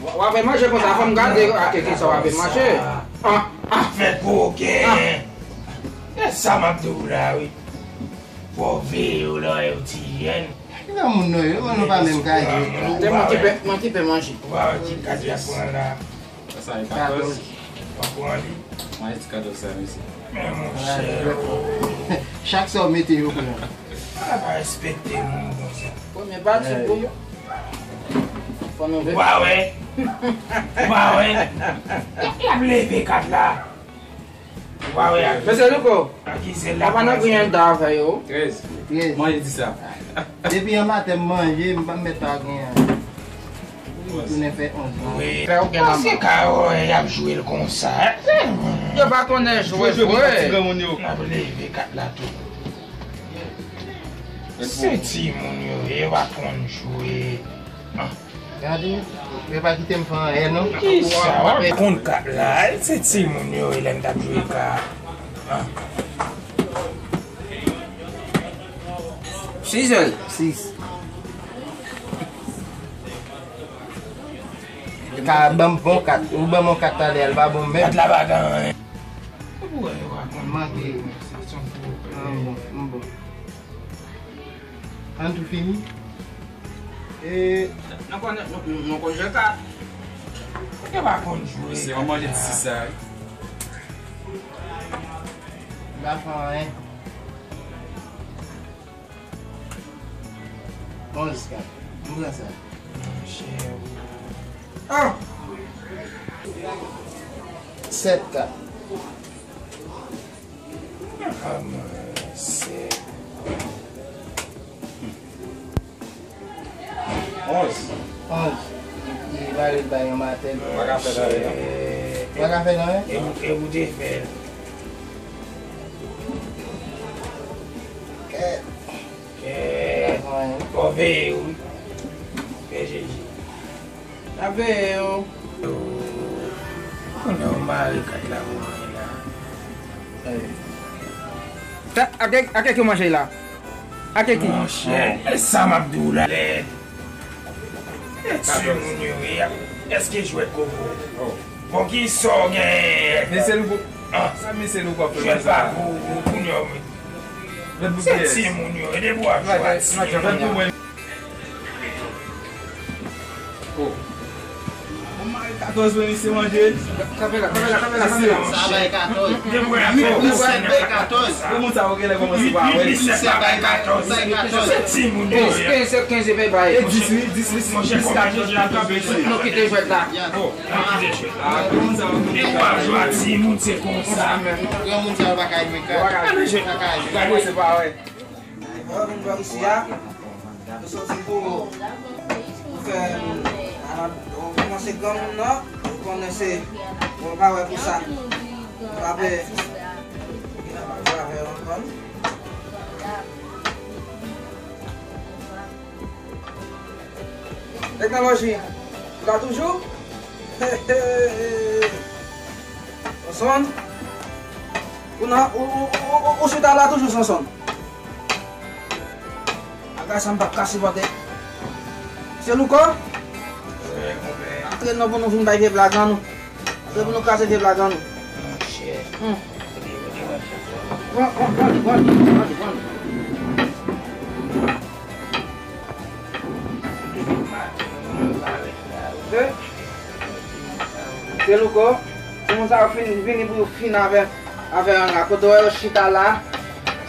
W ap manje konsa, fò m gade ak kisa w ap manje. Ah, ah. Fè koken. E sa m ap di w la, wi. Fò w veye yo lè yo ti jèn. Ki jan moun nou ye? Ou wè nou pa menm kay. Te mwen ki pè, mwen ki pè manje. Ou pa wè ki kat y ap pran la? Sa e katòz. W ap pran li? Mwen e ti katòz sa, mesye. Men monchè, oh. Chak sa w mete yo pran. A pa respekte moun konsa. Premye pati pou fò nou veye. Ou pa wè? Ou pa wè? Y ap leve kat la. Ou pa wè ak Mesye Louko, ak Izel la. Papa nan griyen da avè yo. Trèz. Trèz. Mwen di sa. Depi yon maten m manje, m pa mèt pa gen. Tounen fè onz lan. Wi. Fè okenn. Paske ka yo y ap jwe l konsa. Yo pa konnen jwe vre. N ap leve kat la tou. Se timoun yo ye, yo pa konn jwe. Ah. Gade, yo pa kite m fè anyen non. Kisa? W ap konn kat la, se timoun yo ye lè n t ap jwe ka. Ah. Sizèl. Sis. Ka ban m bon kat. Ou ban m yon kat talè a, l pa bon menm. Kat la pa gen anyen. Ou wè yo pa konn manke. Sa se yon pwoblèm. Ah, bon, m bon. Ann tou fini. E, nou konn, nou, nou, nou konn jwe kat. Yo pa konn jwe. Se yon manje di sis sa, wi. M pa fè anyen. Onz kat. M pran sa. Monchè. Ah! Sèt kat. Kòmanse. Onz. Onz. Li, li pale l bay yon maten. Ou pa ka fè l anyen non. Ou pa ka fè l anyen? E ou, e ou te fè l. Kèt. Kèt. Fò veye wi. P J J. N ap veye yo. Konnen w mare kat la pou mwen la. Ake, ake ki w manje la? Ake ki? Monchè, e sa m ap di w la. Lèd. E timoun yo ye. Èske jwèt koko? Bon, kisa w genyen? Mesye Louko. Ah. Sa mesye Louko ap fè la? Jwèt pa pou, pou, pou nou. Se timoun yo ye. Depi w ap jwe ak timoun. Oh. Bon, mari katòz wi, misye manje. Kanpe la, kanpe la, kanpe la, kanpe la. Sa bay katòz. Uit, sèt bay katòz. Bon, moun sa yo genlè kòmanse pa wè. Uit, sèt bay katòz. Bay katòz. Se timoun yo ye. Kenz, kenz, kenz bay. E dis wi, dis, dis, dis katòz, katòz, mesye. Nou kite jwèt la. Oh. Nou kite jwèt la. Ah, bon, moun sa yo. Depi w ap jwe ak timoun, se konsa. Granmoun sa yo pa ka jwe kat. Pa ka jwe. Pa ka jwe. Gade, se pa wè. Mwen vin bò isi a. Nou soti pou, pou fè, a, ou kòmanse granmoun nan, ou konnen se, ou pa wè pou sa. Ou pa pè. Ki nan pa jwe avè yo ankò. Teknoloji, ou la toujou? Sonson? Ou nan, ou, ou, ou, ou, ou chita la toujou, Sonson? Bagay sa m p ap ka sipòte. Mesye Louko? Antre non pou nou vin bay vye blag an nou. Antre pou nou kraze vye blag an nou. Monchè. Hmm. Pran, pran, pran li, pran li, pran li, pran li. Mesye Louko, timoun sa yo fin, vini pou yo fin avè, avè anga. Kote w wè yo chita la,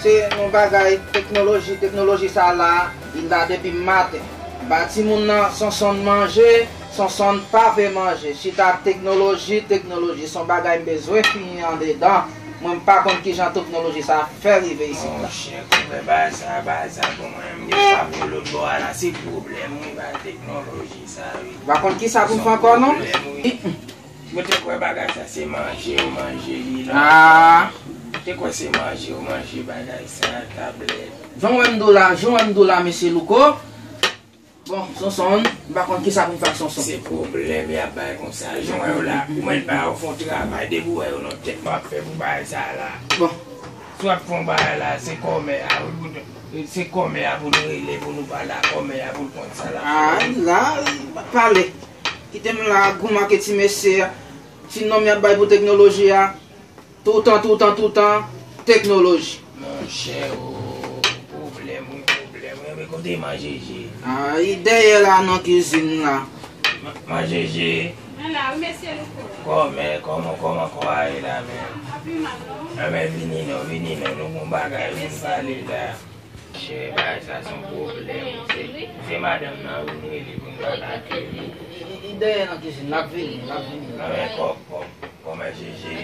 se yon bagay teknoloji, teknoloji sa la, li la depi maten. Ba timoun nan Sonson manje, Sonson pa vle manje. Chita ak teknoloji, teknoloji, se yon bagay m bezwen fini andedan. Mwen m pa konn kijan teknoloji sa a fè rive isit la. Monchè, konpè, bagay sa, bagay sa pou mwen menm, gen pa pou lòt bò a la, se pwoblèm wi, bagay teknoloji sa wi. M pa konn kisa pou m fè ankò non. Mwen te kwè bagay sa se manje yo manje li la. Ah. Te kwè se manje yo manje bagay sa, tablèt. Jan w wè m di w la, jan w wè m di w la, mesye Louko. Bon, Sonson, m pa konn kisa pou m fè ak Sonson. Se pwoblèm y ap bay konsa, jan w wè yo la. Ou mèt ba yo fè yon travay, depi w wè yo nan tèt m ap fè pou bagay sa la. Bon. Si w ap fè yon bagay la, se kòmè a, wi, pou nou, se kòmè a pou nou rele, pou nou pale a kòmè a, pou l konn sa l ap fè. Ah, la, pale. Kite m la, goumen ak ti mesye a. Ti nonm y ap bay pou teknoloji a. Toutan, toutan, toutan, teknoloji. Monchè, o, pwoblèm, wi, pwoblèm, wi. Men kote Man Jeje? Ah, li dèyè la nan kizin la. Man, Man Jeje? Mwen la, wi, mesye Louko. Kòman, kòman, kòman kò a ye la, men? Ap pi mal, non? Anben, vini non, vini non, nou gon bagay pou n pale la. Chè, bagay sa se yon pwoblèm. Se, se madanm nan wi nou rele pou n pale ak li. Li, li, li dèyè nan kizin, l ap vini, l ap vini. Anben, kò, kò, kòman Jeje?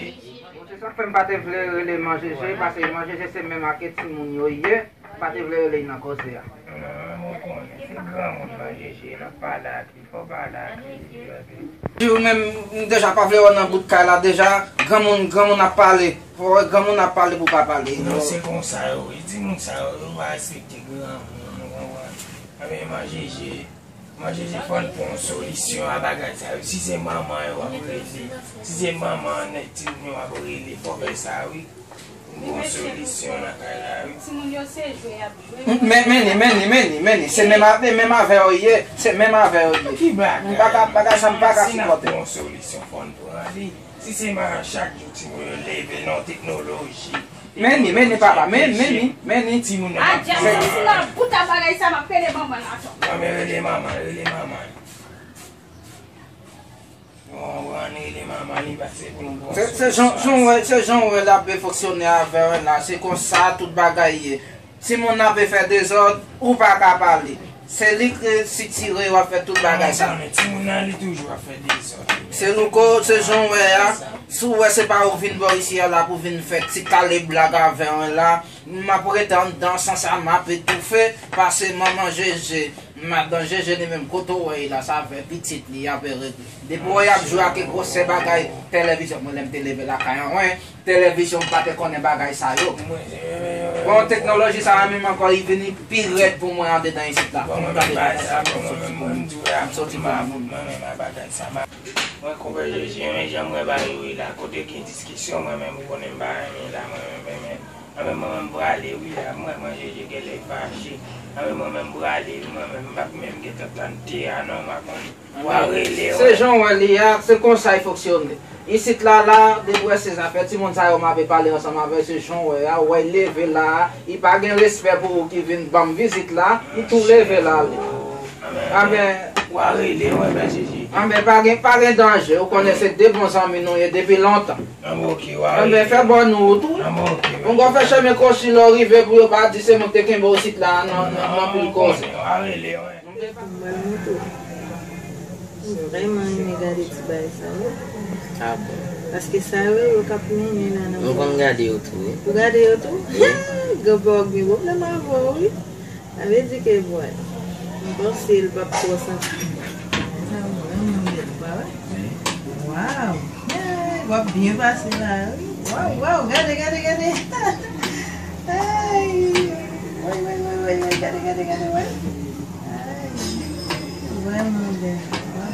Bon, se sa k fè m pa te vle rele Man Jeje, paske Man Jeje se menm ak timoun yo ye, m pa te vle rele l nan koze a. Non, men ou konnen, se granmoun Man Jeje, n ap pale ak li. Fò pale ak li, tande. Di ou menm, m deja pa vle wè w nan bout kay la deja. Granmoun, granmoun ap pale. Fò wè granmoun ap pale pou pa pale. Non, se konsa yo ye. Timoun sa yo, yo pa respekte granmoun, ou konprann? Anben, Man Jeje, Man Jeje, fò n pran yon solisyon a bagay sa yo. Si se manman yo ap rele, si se manman nèg timoun yo ap rele, fò fè sa wi. Bon solisyon nan kay la, wi. Timoun yo se jwe y ap jwe. Men, men ni, men ni, men ni, men ni. Se menm a-, menm avè yo ye. Se menm avè yo ye. Ki bagay? M pa ka, bagay sa m pa ka sipòte. Si n ap bon solisyon, fò n pran li. Si se manman chak jou timoun yo leve nan teknoloji. Men ni, men ni papa, men, men ni, men ni. Timoun yo ap fè. Adjè, si nan bout a bagay sa, m ap rele manman l atò. Non, men rele manman, rele manman. Bon, ann rele manman li pase pou l pran solisyon. Se, se jan, jan w wè, se jan w wè l ap fonksyone avè w la, se konsa tout bagay ye. Timoun nan ap fè dezòd, ou pa ka pale. Se li k sitire w ap fè tout bagay sa. Mwen konnen timoun nan li toujou ap fè dezòd. Se Louko, se jan w wè a, si w wè se pa ou vin bò isi a la pou vin fè ti kale blag avè w la, m ap rete anndan san sa m ap etoufe, pase manman Jeje. Madan Jeje li menm kote w wè l la, sa fè pitit li ap regle. Depi w wè y ap jwe ak gwosè bagay televizyon, mwen lè m te leve lakay an, wen, televizyon m pa te konnen bagay sa yo. Bon, teknoloji sa a menm ankò, li vini pi rèd pou mwen andedan isit la. Bon, mwen menm bagay sa, bon, mwen menm, mwen menm, m di w la, m soti pou mwen. Mwen menm a bagay sa, m a, mwen konpè Jeje, men jan m wè bagay yo ye la, kote gen diskisyon, mwen menm, ou konnen m pa renmen la, mwen menm, mwen menm. Anben mwen menm m prale wi la, mwen, mwen Jeje genlè fache. Anben mwen menm m prale wi, mwen menm m p ap menm gentan tann te a non, m a konn. W a rele, se jan w wè li a, se konsa l fonksyone. Isit la, la, depi w wè se zafè timoun sa yo m ape pale ansanm avè l, se jan w wè a, w wè l leve la a, li pa gen respè pou ou ki vin ban m vizit la, li tou leve l ale. Anben, w a rele, mwen, mwen Jeje. Anben, pa gen, pa gen danje, ou konnen se de bon zanmi nou ye depi lontan. Anben, oke, w a rele. Anben, fè bòn ou tou. Anben, oke. Ou gon fè chemen kwochi lè w rive pou yo pa di se mwen ki te kenbe w sit la nan, nan, nan pil koze. W a rele, wi. Mwen montre w. M vrèman renmen gade ti bagay sa yo. Ah bon? Paske sa yo, yo k ap mennen la nan. M konn gade yo tou, wi. Ou gade yo tou? Wi. Granpa w gen pwoblèm avè w, wi. Sa vle di ke, bon, m panse l p ap twò santi. Sa vrèman bèl, pa vre? Wi. Waw! Hey, w ap byen pase la, wi. Waw, waw, gade, gade, gade. Hey! Woy, woy, woy, woy, woy, gade, gade, gade, woy. Hey! Vrèman bèl. Waw!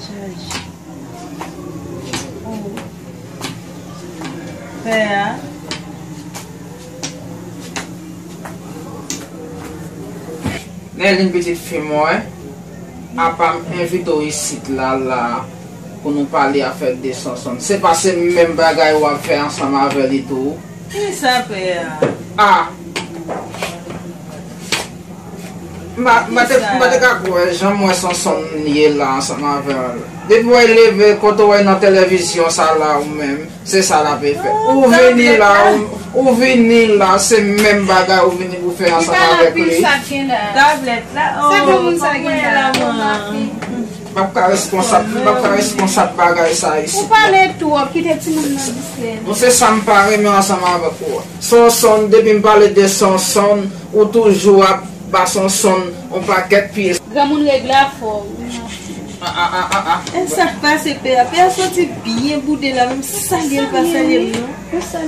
Chaj. Oh. Pè a. Nèlin, pitit fi mwen, apa m envite w isit la, la, pou nou pale afè de Sonson. Se pa se menm bagay w ap fè ansanm avè li tou? Kisa, pè a? Ah! M pa, m pa te, m pa te ka kwè jan m wè Sonson ye la ansanm avè l. Depi w wè l leve, kote w wè l nan televizyon sa la ou menm, se sa l ape fè. Ou vini la, ou, ou vini la, se menm bagay ou vini pou fè ansanm avèk li. Tablèt la, oh, kòman w ye la, manman? M p ap ka responsab, m p ap ka responsab bagay sa isit. Ou pale twòp, kite timoun nan distrè. Bon, se sa m pa renmen ansanm avèk ou a. Sonson, depi m pale de Sonson, ou toujou ap ba Sonson yon pakèt pye. Granmoun regle afè w. Ah, ah, ah, ah, ah. E sa k pase pè a? Pè a soti byen boude la, menm salye l pa salye m non.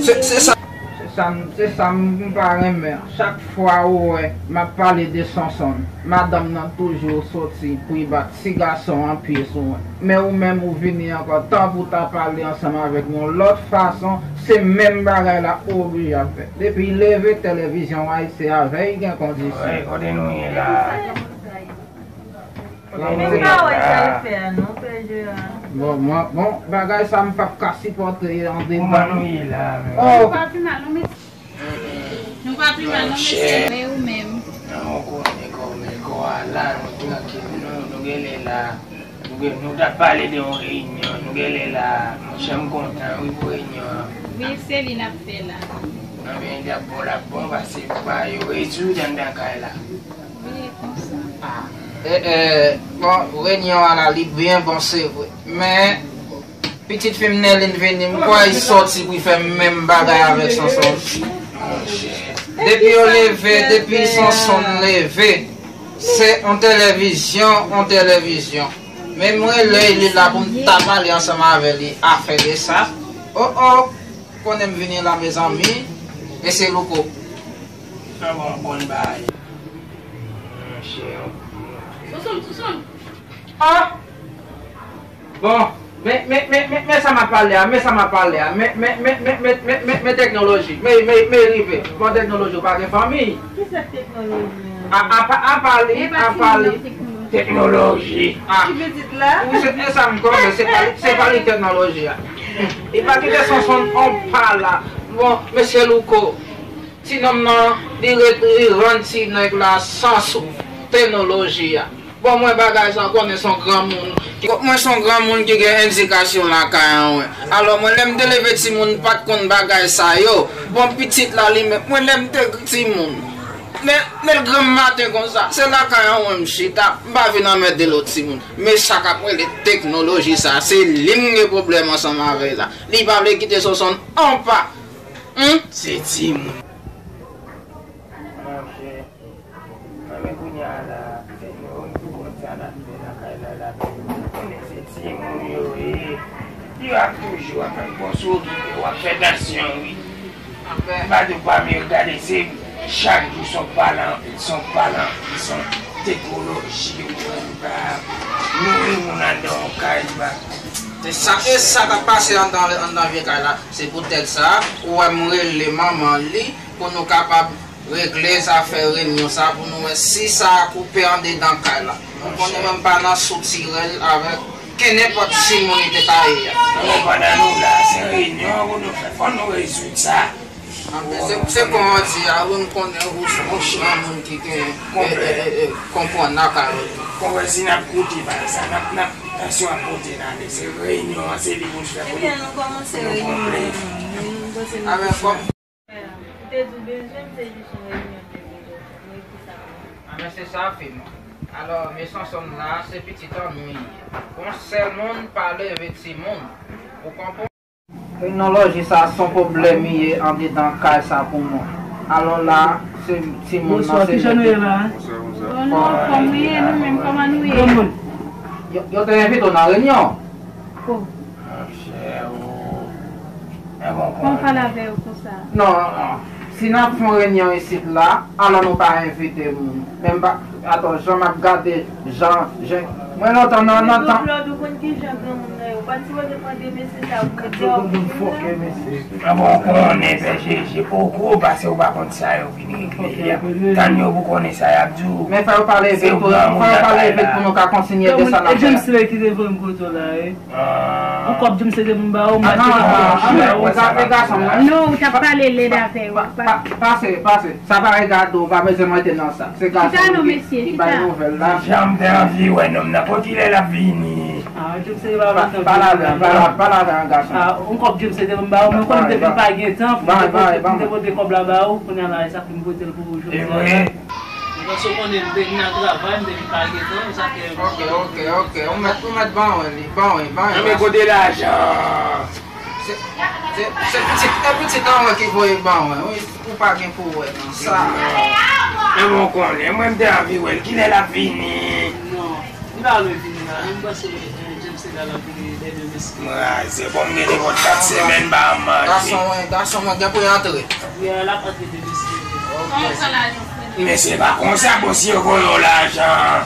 Se, se sa. Se sa m, se sa m pa renmen. Chak fwa ou wè m ap pale de Sonson, madanm nan toujou soti pou l bat ti gason an pye sou mwen. Men ou menm ou vini ankò, tan pou w ta pale ansanm avèk mwen yon lòt fason, se menm bagay la ou oblije ap fè. Depi l leve, televizyon an se avè l gen kondisyon. Wi, kote nou ye la? Men pa wè sa l fè a non, pè Jeran. Bon, mwen, bon, bagay sa m p ap ka sipòte andedan. Kòman nou ye la menm? Oh. Nou pa pi mal non, mesye. Nou pa pi mal non, mesye. Men ou menm? Non, ou konnen kòman kò a la, nou trankil, nou, nou genlè la. Nou gen, nou t ap pale de yon reyinyon, nou genlè la. Monchè, m kontan wi pou reyinyon an. Wi, se li n ap fè la. Non, men l ap bon, l ap bon, paske pou pa yo rezoud anndan kay la. Wi, e konsa. Ah, e, e, bon, reyinyon an la, li byen bon, se vre. Men, pitit fi m Nèlin vini, m kwè l sòti pou l fè menm bagay avèk Sonson. Depi yo leve, depi Sonson leve, se on televizyon, on televizyon. Men m rele li la pou m ta pale ansanm avè li afè de sa. Oh, oh, konnen m vini la, mezanmi. E se Louko. Sa bon, bon bagay. Monchè. Sonson, Sonson. Ah! Bon, men, men, men, men, men sa m ap pale a, men sa m ap pale a, men, men, men teknoloji, men, men, men rive. Bon, teknoloji, ou pa gen fanmi. Ki sa k teknoloji an? A, apa, apa li, apa li. Teknoloji. Ah. Ti pitit la? Wi, se, se sa m konnen, se pa li, se pa li teknoloji a. Li pa kite Sonson on pa la. Bon, mesye Louko, ti nonm nan, li ret, li rann ti nèg la san sou teknoloji a. Bon, mwen bagay sa, konnen se yon granmoun. Mwen se yon granmoun ki gen endikasyon lakay an, wi. Alò, mwen, lè m te leve timoun, m pa t konn bagay sa yo. Bon, pitit la, li menm, mwen, lè m te timoun. Men, men l granm maten konsa, se lakay an, mwen, m chita. M pa vin anmède lòt timoun. Men sa k ap rele teknoloji sa, se li m gen pwoblèm ansanm avè l la. Li pa vle kite Sonson on pa. Humm? Se timoun. Monchè. Mwen, men kounye a la, se nou, nou konn sa n ap fè lakay la, la, men nou konnen se timoun yo ye. Yo ap toujou ap fè bon, si w okipe, w ap fè tansyon, wi. M pa di w pa, men gade, se chak jou se yon palan, se yon palan, se yon teknoloji, ou konprann, pa nouri moun anndan yon kay, pa. E sa, e sa k ap pase anndan, anndan vye kay la. Se poutèt sa, ou wè m rele manman li pou nou kapab regle zafè reyinyon sa pou nou wè si sa a koupe andedan kay la. Nou konnen menm pa nan soutirèl avèk kenenpòt timoun li te ka ye a. Non, pandan nou la, se reyinyon pou nou fè. Fò nou rezoud sa. Anben, se, se kòman di a, wi, m konnen ou se yon granmoun ki gen, e, e, e, e, konprann nan kay ou. Konprann, si n ap koute bagay sa, n ap, n ap, tansyon ap monte n ale. Se reyinyon an, se li pou n fè pou nou, pou nou konprann. Ebyen, nou kòmanse reyinyon an, wi, nou poze nou kesyon. Ou te di w bezwen m, se jis yon reyinyon te vle fè. Mwen ki sa mwen. Anben, se sa, fi mwen. Alò, mesye Sonson la, se pitit an nou li ye. Yon sèl moun pa leve timoun. Ou konprann? Teknoloji sa, se yon pwoblèm li ye andedan kay sa pou mwen. Alò la, se timoun nan, se... Bonswa, kijan nou ye la? Bonswa, bonswa. Bon, nou anfòm, wi, e nou menm, kòman nou ye? Granmoun. Yo, yo te envite w nan reyinyon? Ko? Monchè, ou. Fò m pale avè yo konsa. Non, non. Si n ap fè yon reyinyon isit la, alò nou pa envite moun. Men m pa, atò, jan m ap gade, jan, jan, mwen lontan nan, nan tan. Claude, ou konn ki jan granmoun nan ye? Ou pa t sipoze mande mesye sa pou mete yo. Tout moun fòkè, mesye. Anben, ou konnen, pè Jeje, poko, paske ou pa konn sa yo vin regle a. Tann yo pou konnen sa y ap di w. Men fò yo pale vit pou, fò yo pale vit pou nou ka kontinye desann afè. E James Lay ki te voye m kote w la, wi. Yon kòb James te pou m ba ou, m pa te ka. Non, ou t ap pale lèd avè yo. Pa, pa, pase, pase. Sa pa regade w, pa bezwen mete nan sa. Se gason ki, ki bay nouvèl la. Jan m te anvi wè nonm nan, pou kilè l ap vini? Ah, James te pa lontan. Pale avè, pale, pale avè yon gason. Ah, yon kòb James te pou m ba ou, men ou konnen depi m pa gen tan, pou m te pote, pou m te pote kòb la ba ou, kounye a la, e sa k fè m pote l pou ou jodi a. E vre? Paske w konnen m te vin nan travay, m te vin pa gen tan, sa fè. Ok, ok, ok. Ou mèt, ou mèt ban mwen li, ban mwen, ban mwen. Nan men kote lajan? Se, se, se pitit, se pitit an mwen ki voye ban mwen, wi. Ou pa gen pou wè nan sa. Men bon, konnen, mwen m te anvi wè l. Kilè l ap vini? Non, li pa lwen vini la. Men m panse, eh, James se la l ap vini demen, mesye. Mwen raze, bon, m gen nenpòt kat semèn m pa manje. Gason mwen, gason mwen gen pou l antre. Wi, l ap antre demen, mesye. Ok. Men se pa konsa, bon, si yo voye w lajan.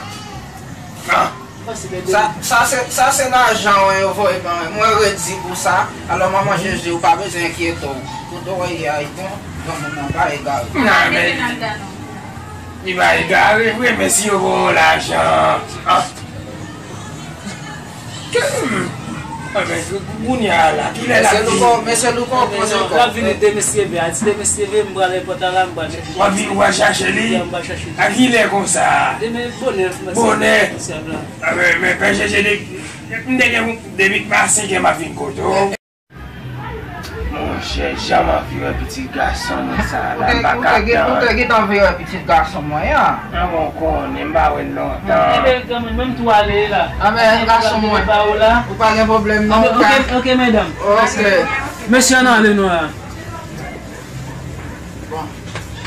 Ah. Sa, sa se, sa se lajan w yo voye ban mwen. Mwen redi pou sa. Alò, manman Jeje, ou pa bezwen enkyete w. Kote w ye a, bon, granmoun nan pa egare. Nan, men, li pa egare vre, men si yo voye w lajan. Ah. Ah, men, kounye a la, kilè l ap vini? Mesye Louko, mesye Louko, poze kò. L ap vini demen si Dye vle. A di demen si Dye vle, m pral nan pòt la, m pral chache. W ap vin, w ap chache li? Wi, m pral chache li. A kilè konsa? Demen bonè, m panse. Bonè? Mesye a la. Ah, men, men, Pè Jeje, de, m te gen, depi pa senkè m ap vin kote w. Monchè, jan m anvi wè pitit gason mwen sa la, m pa ka tann. Ou te, ou te, ou te gentan anvi wè pitit gason mwen an? Ah, bon, konnen, m pa wè l lontan. Enben, granmoun, menm tou ale la. Ah, men, gason mwen. Ou pa gen pwoblèm, non? Ah, men, ok, ok, medam. Ok. Mesye, ann ale non la. Bon.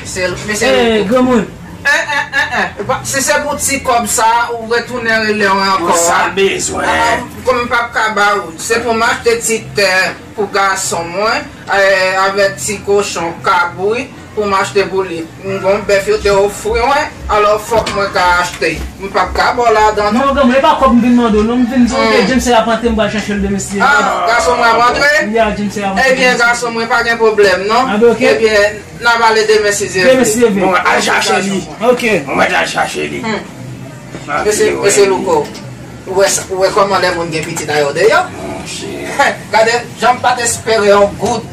Mesye, mesye. Eh, granmoun. Eh, eh, eh, eh. Ou pa, si se pou ti kòb sa, ou retounen rele mwen ankò. Pou sa l bezwen. Ah, kòm m p ap ka ba ou, se pou m achte ti tè pou gason mwen, eh, avèk ti kochon, kabrit, pou m achte pou li. M gon bèf yo te ofri mwen, alò fòk mwen ka achte. M p ap ka ba w ladan, non. Non, granmoun, e pa kòb m vin mande w, non, m vin di w, ok, James ap antre, m pral chache l demen si Dye vle. Ah, gason mwen ap antre? Ya, James ap antre. Ebyen, gason mwen, pa gen pwoblèm, non. Ah, ben, ok. Ebyen, n a pale demen si Dye vle. Demen si Dye vle. Bon, al chache li. Ok. Mwen mèt al chache li. Hmm. Mesye, mesye Louko, ou wè sa, ou wè kòman lè moun gen pitit a yo deyò? Monchè. Gade, jan m pa t espere yon goud.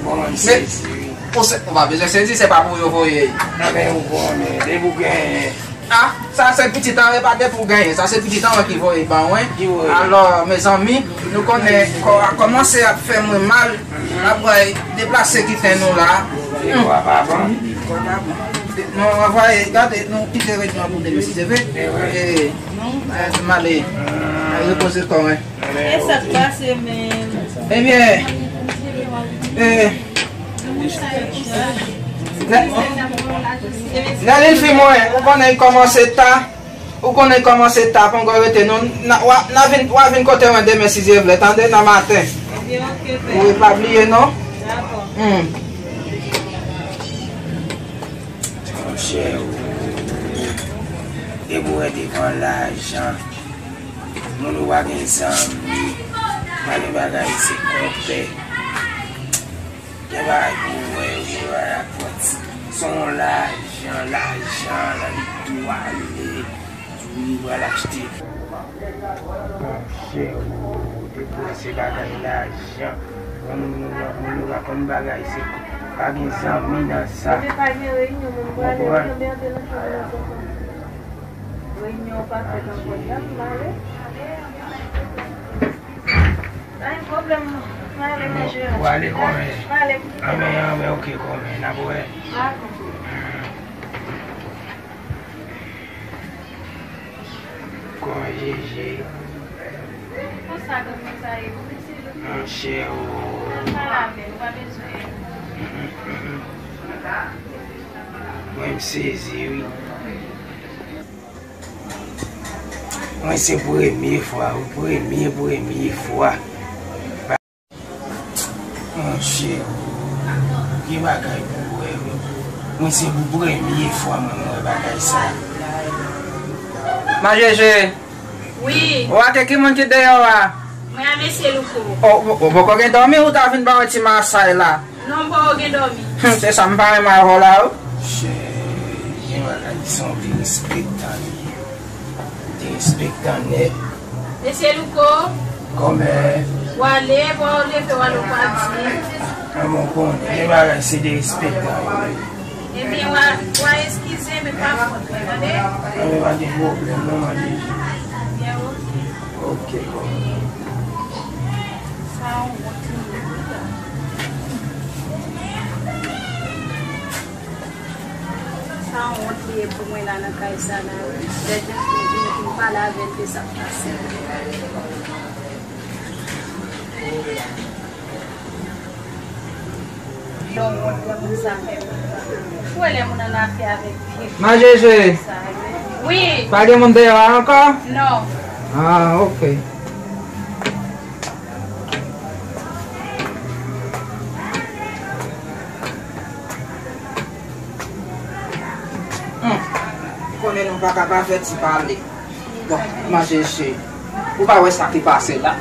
Bon, m sezi, wi. Ou se, ou pa bezwen sezi, se pa pou yo voye. Non, men ou konnen, depi w genyen. Ah, sa se pitit an, e pa depi w genyen. Sa se pitit an ki voye ban mwen. Ki voye? Alò, mezanmi, nou konnen kò a kòmanse ap fè mwen mal. N ap pral deplase kite nou la. E kò a pa bon? Kò a pa bon. Non, anvwaye, gade, nou kite rèd nan pou demen si Dye vle. E, eh, m ale. Repoze kò mwen. E sa k pase menm? Ebyen, eh, lè, lè li fin mwen, ou konnen l kòmanse ta. Ou konnen kòman se ta, poko rete non. N a, w a, n a vin, w a vin kote mwen demen si Dye vle, tande, nan maten. Ebyen, ok, pè. Wi, pa bliye non. Dakò. Hmm. Monchè, depi w wè devan lajan, moun ou pa gen zanmi, pa gen bagay, se konpè. Gen bagay pou wè, gen bagay pou wè. Se yon lajan, lajan, la li tou ale, tou li pral achte. Monchè, ou te kwè se bagay lajan. Moun, moun, moun yo pa konn bagay, se pa gen zanmi nan sa. Ou konprann? Reyinyon pa fèt ankò, y ap mare. Pa gen pwoblèm, non. Mwen ale manje. Ou ale kòmè? Mwen ale. Anben, anben, ok, kòmè. N ap wè. Dakò. Kòmè Jeje. Konsa, kòmè sa ye, kòmè se. Monchè, o. Nan pa la menm, ou pa bezwen. Mwen, m sezi, wi. Mwen se premye fwa, wi, premye, premye fwa. Monchè, gen bagay pou wè, wi. Mwen se pou premye fwa mwen wè bagay sa. Ma Jeje. Wi. Ou ake ki moun ki deyò a? Mwen a mesye Louko. O, ou, ou poko gen dòmi, ou ta vin ba yon ti masay la? Non, m poko gen dòmi. Hum, se sa m pa renmen avè w la, wi. Chè, gen bagay ki se yon derespektan li ye. Derespektan nèt. Mesye Louko. Kòmè. W ale, bon, w leve, w ale, w pa di. Kòman w konnen? Gen bagay se derespektan yo ye. Ebyen, w a, w a eskize, men pa fòt mwen, tande? Anben, pa gen pwoblèm, non, mande. Ebyen, oke. Oke, kòmè. Sa yon wont li ye, wi. Sa yon wont li Pou mwen la nan kay sa la, wi. Lè nèg mwen vini pou m pale avè l de sa k pase. Lè w wont lè moun sa fè moun. Ou wè lè moun an afè avèk vye. Ma Jeje. Sa, wi. Wi. Pa gen moun deyò a ankò? Non. Ah, ok. Hmm. Konnen nou pa ka pa fè ti pale. Bon, Man Jeje, ou pa wè sa ki pase la?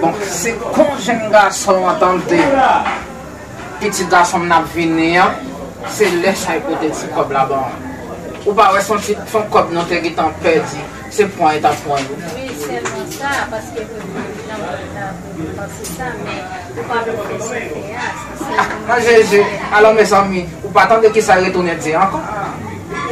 Bon, se kon jèn gason an tande pitit gason m nan ap vini an, se lè sa y pote ti kòb la ban mwen. Ou pa wè se yon ti, se yon kòb nou te gentan pèdi, se pran y t ap pran yo. Wi, sèlman sa, paske vrèman, jan mwen ta vle panse sa, men ou pa pou fè sa fè a, sa sèlman. Man Jeje, alò mezanmi, ou pa tande kisa retounen di ankò?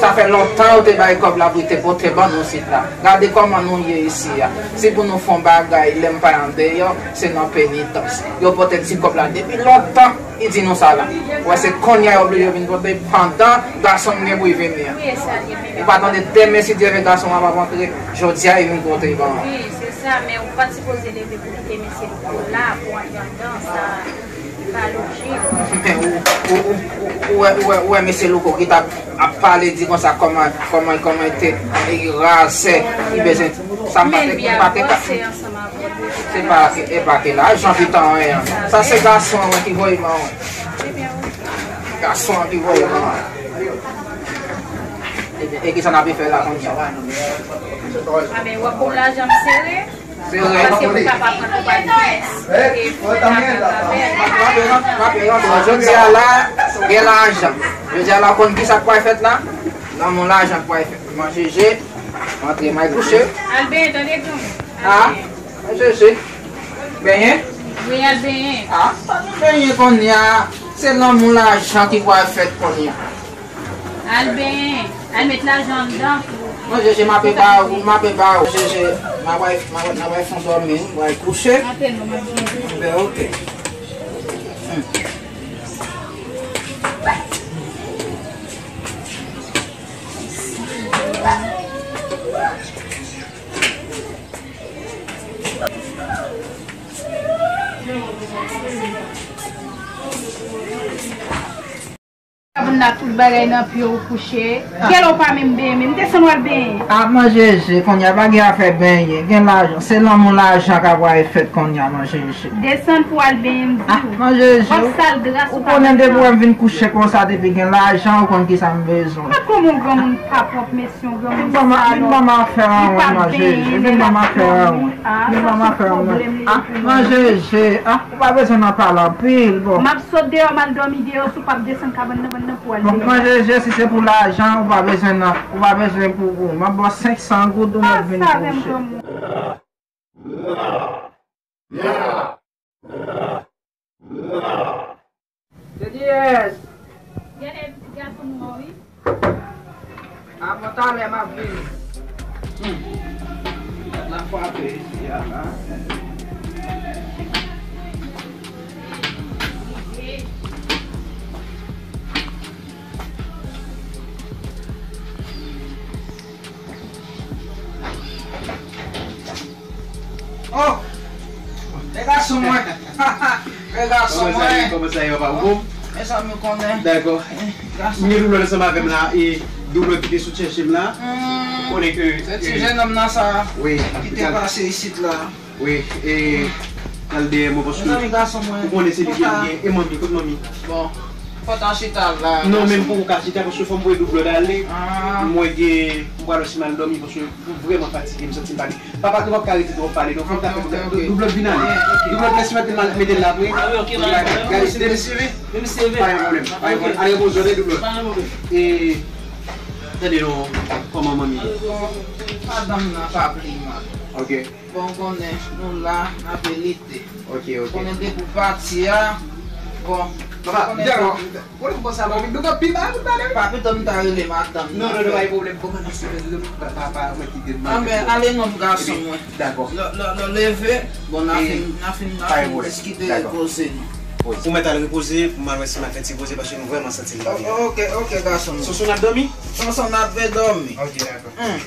Sa fè lontan yo te bay kòb la pou te pote ban nou sit la. Gade kòman nou ye isi a. Si pou nou fè yon bagay, lè m pa andeyò, se nan penitans. Yo pote ti kòb la depi lontan, li di nou sa la. Ou wè se kounye a yo oblije vin pote pandan gason m gen pou l vini an. Ou pa tande demen si Dye vle gason an p ap antre, jodi a li vin pote ban. Wi, se sa, men ou pa t sipoze leve pou kite mesye louko la pou antre anndan sa. Men ou, ou, ou, ou, ou wè, ou wè, ou wè mesye louko ki t ap, ap pale di konsa kòman, kòman, kòman te, e, razè, li bezwen, sa m pa te, m pa te ka. Se pa, e pa ke lajan ki tan an. Sa se gason an ki voye ban mwen. Gason an ki voye ban mwen. E, e kisa n ap fè la kounye a? A, men w ap pou lajan m sere. Se vre. Paske pou kapab pran tou bagay. E pou kapab avè. Jodi a la, gen lajan. Jodi a la, konn kisa k pral fèt la? Lanmou lajan k pral fèt. Man Jeje, antre, m al kouche. Al benyen, tande granmoun. A, Man Jeje. Benyen? Wi, al benyen. A, pa nou benyen kounye a. Se lanmou lajan ki pral fèt kounye a. Al benyen, al met lajan anndan pou. Non, Jeje, m ape ba ou, m ape ba ou, Jeje, m a bay, m a, m a bay fon dòmi, m bay kouche. Antre non, m ap vini. Ben, ok. Hmm. Moun nan tout bagay nan pye w kouche. Gèlè w pa menm benyen menm. Desann w al benyen. A, Man Jeje, kounye a pa gen afè benyen. Gen lajan. Se lanmou lajan k ap pral fèt kounye a, Man Jeje. Desann pou w al benyen, m di w. A, Man Jeje, w ap sal dra sou ou konnen depi w wè m vin kouche konsa, depi gen lajan, ou konn kisa m bezwen. Gad kòman yon granmoun pa pwòp, mesye, yon granmoun salòp. Vin ban m afè an mwen, Man Jeje. Vin ban m afè an mwen. Vin ban m afè an mwen. A, Man Jeje, a. Ou pa bezwen nan pale anpil, bon. M ap sot deyò, m al dòmi deyò, si w p ap desann kabann nan, bann nan pou w al deyò. Bon, Man Jeje, si se pou lajan, ou pa bezwen nan, ou pa bezwen pou, pou, m ap ba w senk san goud, ou mèt vin kouche. Gade ti gason nwa wi. A, bon, talè m ap vini. Hmm. Gad la frape isi a la. Oh! E gason mwen! E gason mwen! Kòman sa ye, papa? Ou bon? Mezanmi, ou konnen. Dakò. M gen doublòt ansanm avè m la, e doublòt ki te sot chèche m la. Ou konnen ke se ti jennonm nan sa ki te pase isit la. Wi, e al dèyè mwen paske ou konnen se li ki gen, e manmi, kote manmi? Bon, fò w ta chita la. Non, menm pou ou ka chita paske fò m voye doublòt ale. Mwen gen, m pral wè si m al dòmi paske m vrèman fatige, m santi m pa gen. Papa, nou p ap ka rete twò pale non, fò m ta fè doublòt vin ale. Doublòt, mèsi, mèt l la, mete l la vre. Gade, depi seve. Pa gen pwoblèm, pa gen pwoblèm. Ale repoze w, doublòt. E, tande non, kòman manmi? Bon, madanm nan pa pli mal. Ok. Bon, ou konnen, nou la, n ape lite. Ok, ok. Konnen depi w pati a, bon. Papa, dakò. Ou konn konsa, bon, nou gen pil bagay pou n pale, wi. Pa pito m ta rele madanm nan. Non, non, non, pa gen pwoblèm. Bon, madanm, se pa, pa, pa mwen ki gen madanm. Anben, ale non, gason mwen. Dakò. Lè, lè, lè leve, bon, n a fin, n a fin, n a fin diskite, repoze nou. Ou mèt al repoze, pou m al wè si m ap fè ti poze, paske m vrèman santi m pa byen. Ok, ok, gason m. Sonson, n ap dòmi? Sonson, n ap dòmi. Ok, dakò. Hmm.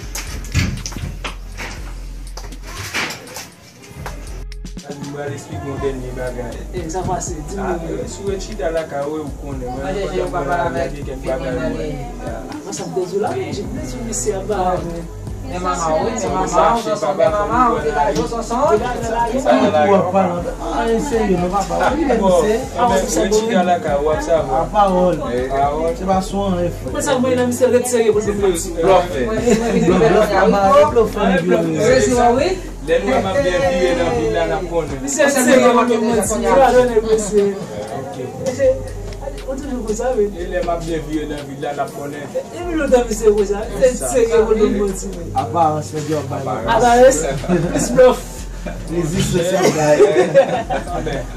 M pral eksplike yon dènye bagay. E, sa pase, di m. Ah, si w ret chita lakay ou, ou konnen. Mwen, pandan mwen la, m gen kèk bagay mwen. Mwen sa m te di w la, wi, j ap di w misye ap ba. Men manman w, wi, men manman w, Sonson, men manman w, degaje w, Sonson. Ou ap pale anyen serye non, papa. Ou ap wè misye. Ret chita lakay ou, w ap savwa. A pawòl. Se pa sou anyen, frè. Mwen sa mwen nan misye ret serye pou l vin manti. Blòfè. Blòfè, blòfè, blòfè, blòfè, blòfè. Lè nou wè m ap byen vire nan vil la, n ap konnen. Misye serye pou l vin manti. Li pa donnen mesye. Ok. Ou toujou konsa, wi. E lè m ap byen vire nan vil la, n ap konnen. Depi lontan misye konsa, se serye pou l vin manti. Aparans, nèg yo ap bay. Aparans, plis blòf. Rezistans y ap bay.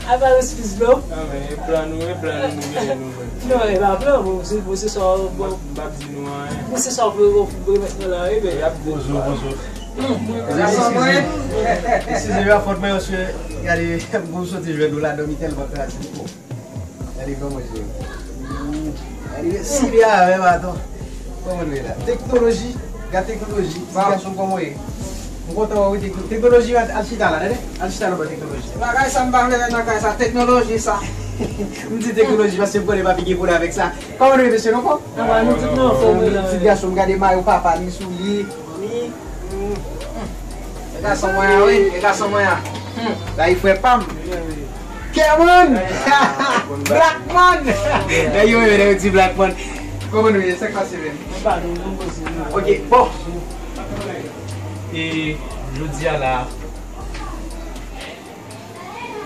Aparans, plis blòf. Non, men, e plan nou, e plan nou, nou genyen nou menm. Non, e pa plan, bon, se, bon, se sa, bon. M p ap di nou anyen. Bon, se sa, bon, bon, bon, remèt nou la, wi, men. Y ap di nou. Bonjou, bonjou. Gason mwen. Eskize m, fòt mwen, paske gade, m konn soti jwenn nou la, dòmi tèlman kraze m. Gade kòman je. Gade, si li a, men baton. Kòman nou ye la? Teknoloji, gade teknoloji, ti gason kòman w ye? M kontan wè w, wi, tekno-, teknoloji, al, al chita la, tande? Al chita la, bò teknoloji. Bagay sa, m pa vle ret nan kay sa, teknoloji sa. M di teknoloji, paske m konnen papi gen pwoblèm avèk sa. Kòman nou ye, mesye, nou fò? Anba nou tout nou anfòm, wi, la. Ti gason, m gade mayo papa li sou li. Wi. E gason mwen an, wi. E gason mwen an. Hmm. Bay frè pa m. Kèman! Blackman! Nèg yo renmen lè yo di Blackman. Kòman nou ye? Sa k pase, men? Ok, bon. E jodi a la,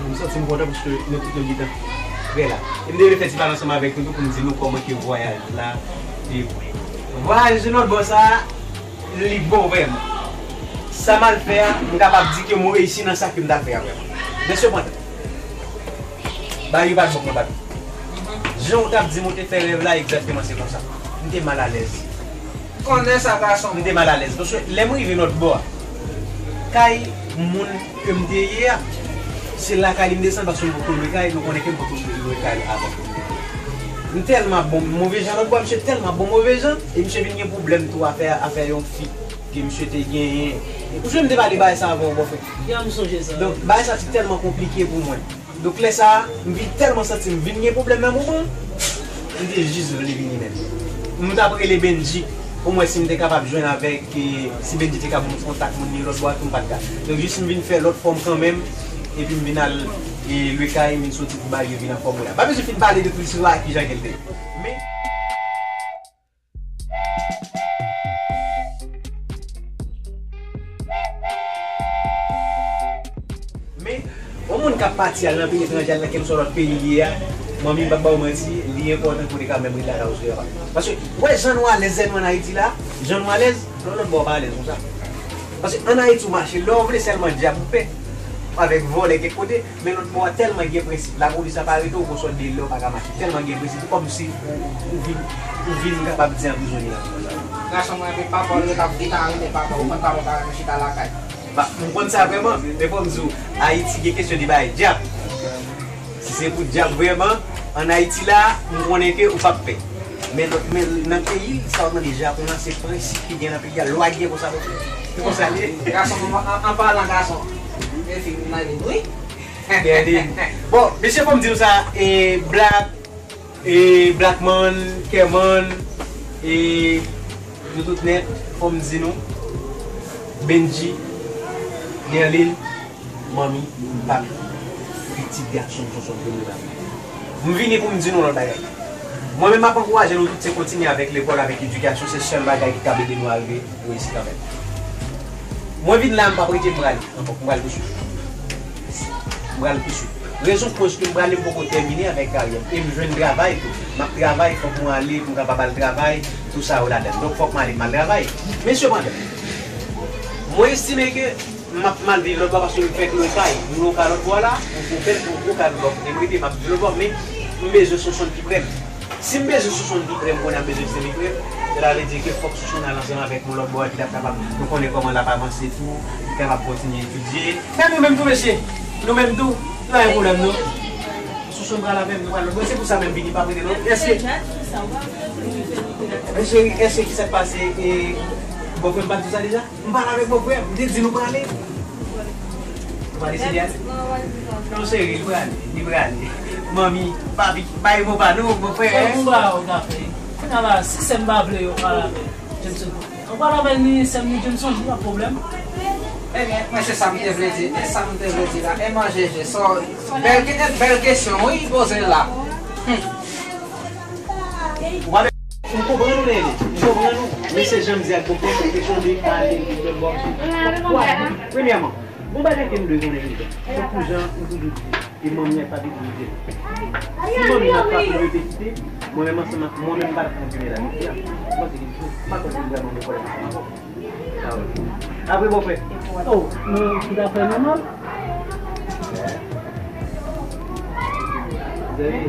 m santi m kontan paske nou tout nou gentan prè la. E m te vle fè ti pale ansanm avèk nou tou pou m di nou kòman ke vwayaj la te ye pou mwen. Vwayaj de lòt bò sa a, li bon vrèman. Sa m al fè a, m kapab di ke m reyisi nan sa ke m t al fè a vrèman. Men sepandan, bagay yo pa t bon pou mwen, papi. Jan w t ap di m ou te fè rèv la, egzakteman se konsa. M te malalèz. Konnen sa, gason. M te malalèz. Paske lè m rive lòt bò a, kay moun ke m te ye a, se lakay li m desann paske m poko lwe kay, nou konnen ke m poko lwe kay avan. M tèlman ap bon move jan lòt bò a, misye tèlman ap bon move jan, e misye vin gen pwoblèm tou afè, afè yon fi ke misye te genyen. Ou jwenn m te pale bagay sa avan w, bòfrè. Ya, m sonje sa. Donk, bagay sa te tèlman konplike pou mwen. Donk, lè sa a, m vin tèlman santi m vin gen pwoblèm nan moman an, m te jis vle vini nèt. M t ap rele Bendji, pou m wè si m te kapab jwenn avèk, e, si Bendji te ka ban m kontak moun li lòt bò a, tou m pa t ka. Donk, jis m vin fè lòt fòm kanmenm, epi m vin al, e, lwe kay, m vin soti pou bagay yo vin anfòm mwen la. Pa bezwen fin pale de tout istwa a, kijan ke l te ye. Men, Men, yon moun k ap pati al nan peyi etranje, al nan kèlkeswa lòt peyi li ye a, manmi, m p ap ba w manti, li enpòtan pou w te ka menm ret lakay ou sou yon pa. Paske, w wè jan nou alèz lè nou ann Ayiti la, jan nou alèz, lòt, lòt bò w pa alèz konsa. Paske ann Ayiti ou mache, lè w vle sèlman dyab ou pè, avèk vòlè kèk kote, men lòt bò a tèlman gen prensip, lapolis ap arete w, konsòl de lè w pa ka mache, tèlman gen prensip, kòmsi ou, ou vin, ou vin kapab di anprizone nan. Gason mwen, epi papa w, yo t ap vin arete papa w, ou konn papa w pa renmen chita lakay. Pa, m konn sa vrèman, men fò m di w, Ayiti gen kesyon de bagay dyab. Si se pou dyab vrèman, ann Ayiti la, m konnen ke ou p ap pè. Men lòt, men nan peyi, sa w tande Japon an, se prensip ki gen nan peyi a, lwa gen konsa, se konsa li ye. Gason, an, an, an palan gason, men fi m nan vin, wi. Berlin. Bon, mesye, fò m di w sa, e, Black, e, Blackman, Kèman, e, nou tout nèt, fò m di nou, Bendji, Derline, manmi, papi, pitit gason m, Sonson, premye bagay. M vini pou m di nou lòt bagay. Mwen menm, m ap ankouraje nou tout, se kontinye avèk lekòl, avèk edikasyon, se sèl bagay ki kab ede nou arive reyisi kanmenm. Mwen vin la, m p ap rete, m prale. Ankò, m pral pouswiv. M pral pouswiv. Rezon koz ke m prale, m poko tèmine avèk karyè m. E m jwenn travay tou. M ap travay, fòk mwen ale pou m kapab al travay, tou sa yo ladan l. Donk, fòk m ale, m al travay. Men sepandan, mwen estime ke m ap mal viv lòt bò paske m fèk lwe kay. M lwe yon kay lòt bò la, yon gwo bèl, yon gwo kay lòt bò kote m rete, m ap viv lòt bò, men m bezwen Sonson ki prè m. Si m bezwen Sonson ki prè m, kounye a m bezwen Sonson ki prè m, sètadi ke fòk Sonson al ansanm avèk mwen lòt bò a, epi l ap kapab, nou konnen kòman l ap avanse tou, li kapab kontinye etidye. Men nou menm tou, mesye, nou menm tou, nou pa gen pwoblèm, non. Chonm pral avè m, nou pral lòt bò. Se pou sa menm vini pa prete non. Èske, men cheri, èske ki sa k pase? E, bòfrè m pa t di w sa deja? M pale avèk bòfrè m, m te di nou prale. Ou prale Sylvia? Non, cheri, li prale, li prale. Manmi, papi, bay mo pa nou, bòfrè. Bon, m ba w kafe. Kounye a la, si sè m pa vle yo pale avè Jameson. Ou pral avè l ni sè m ni Jameson, li pa pwoblèm. Ebyen, mwen se sa m te vle di, e sa m te vle di la, e manje je sò. Bèl, bèl kesyon, wi, poze l la. Hmm. Ou pa, m konprann ou, Nene, m konprann ou. Men se jan m di ak bòkò, m te chonje ale, m te bò. Premyèman, bon bagay ke nou dwe konnen deja. Tankou jan m toujou di, e manmi ak papi toujou di. Si manmi ak papi yo te kite, mwen menm ansanm ak mwen menm m pa t ap kontinye la jodi a. M panse ke m pa kwè ke m vrèman gen pwoblèm ansanm avè w. Apre bòfrè. Oh, nou tout afè nòmal. Dèlin,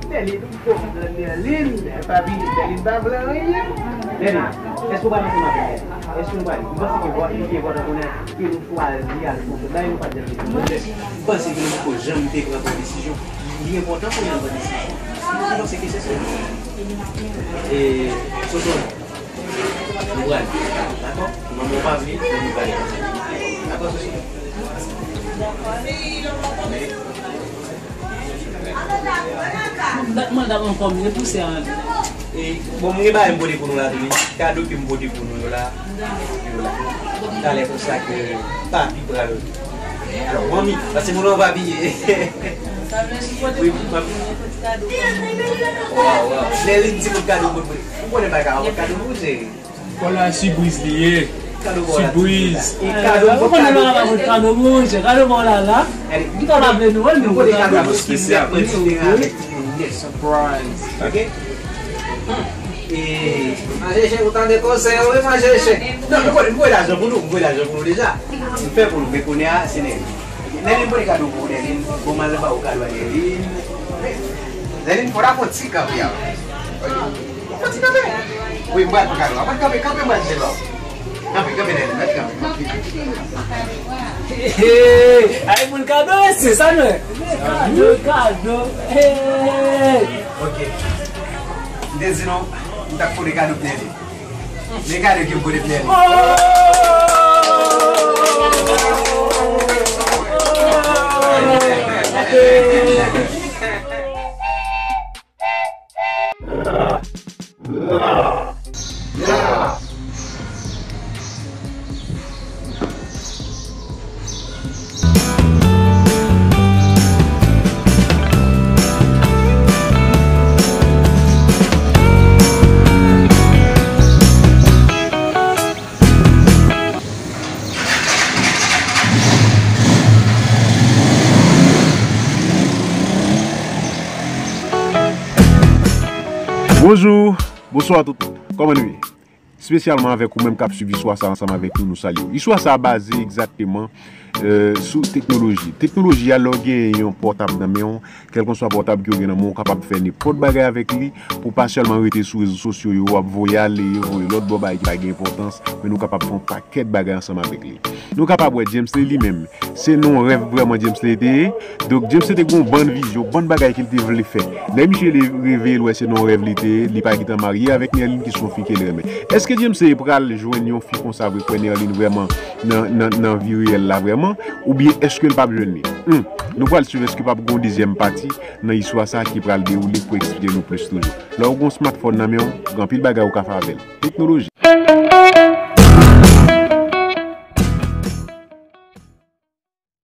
Dèlin, papi, Dèlin pa vle anyen. Dèlin, èske w pral ansanm avè m? Èske nou pral? M panse ke li enpòtan konnen ke nou chwazi al fè yon chòt. Dayè nou pa t janm te pran. M panse ke nou poko janm te pran yon desizyon. Li enpòtan pou nou pran desizyon. M panse ke se sa. E, Soso, nou pral. Dakò? Manman w pa vle, men nou pral. Dakò, Soso? Mwen, mwen, mwen, mwen, mwen, mwen, mwen, mwen, E, bon, mwen gen bagay m pote pou nou la tou, wi. Kado ke m pote pou nou yo la, yo la. Talè konsa ke papi pral. Alò, manmi, paske moun an papi ye. Wi, papi. Waw, waw. Lè li di pote kado, pote, pote. Ou konnen bagay ka pote kado pou ou, cheri. Kòl la sipriz li ye. Kado ba w la, sipriz. E kado, ou konnen nou la pa pote kado pou ou, cheri. Kado ba w la la. Ou ta pa vle nou wè l, men ou pote kado espesyal pou diferan avèk timoun nèt. Surprise. Ok? E, manje chen, ou tande konsèy, wi, manje chen. Non, nou voye, nou voye lajan pou nou, nou voye lajan pou nou deja. Nou fè pou nou, men kounye a, se Nèlin. Nèlin, voye kado pou Nèlin. Bon, m al ba ou kado a Nèlin. Nèlin, fò w ta fè yon ti kanpe a. Ou fè ti kanpe. Wi, m pral pran kado a. Mwen kanpe, kanpe, mwen di lò. Kanpe, kanpe, Nèlin, mwen kanpe. Hey, ay, moun kado, mesye, sa nou ye? Kado, kado, hey. Ok. M te di nou, m t ap pote kado pou Nèlin. Men kado ke m pote pou Nèlin. Bonjou, bonswa tout moun. Kòman nou ye? Espesyalman avèk ou menm k ap swiv istwa sa ansanm avèk nou, nou salye w. Istwa sa a baze egzakteman, eh, sou teknoloji. Teknoloji a, lè w gen yon pòtab nan men w, kèlkeswa pòtab ke w gen nan men w, ou kapab fè nenpòt bagay avèk li, pou w pa sèlman rete sou rezo sosyo yo, w ap voye ale, voye lòt bò, bagay ki pa gen enpòtans, men nou kapab fè yon pakèt bagay ansanm avèk li. Nou kapab wè James Lee li menm, se nan yon rèv vrèman James Lee te ye. Donk, James Lee te gen yon bann vizyon, bann bagay ke l te vle fè. Lè misye le-, reveye, l wè se nan yon rèv li te ye, li pa gentan marye avèk Nerline, ki se yon fi ke l renmen. Èske James Lee pral jwenn yon fi konsa vre, kwè Nerline vrèman nan, nan, nan vi reyèl la vrèman? Oubyen èske l p ap jwenn li? Hmm. Nou pral swiv èske p ap gen yon dezyèm pati nan istwa sa ki pral dewoule pou eksplike nou plis toujou. Lè w gen yon smartphone nan men w, gen anpil bagay ou ka fè avè l. Teknoloji.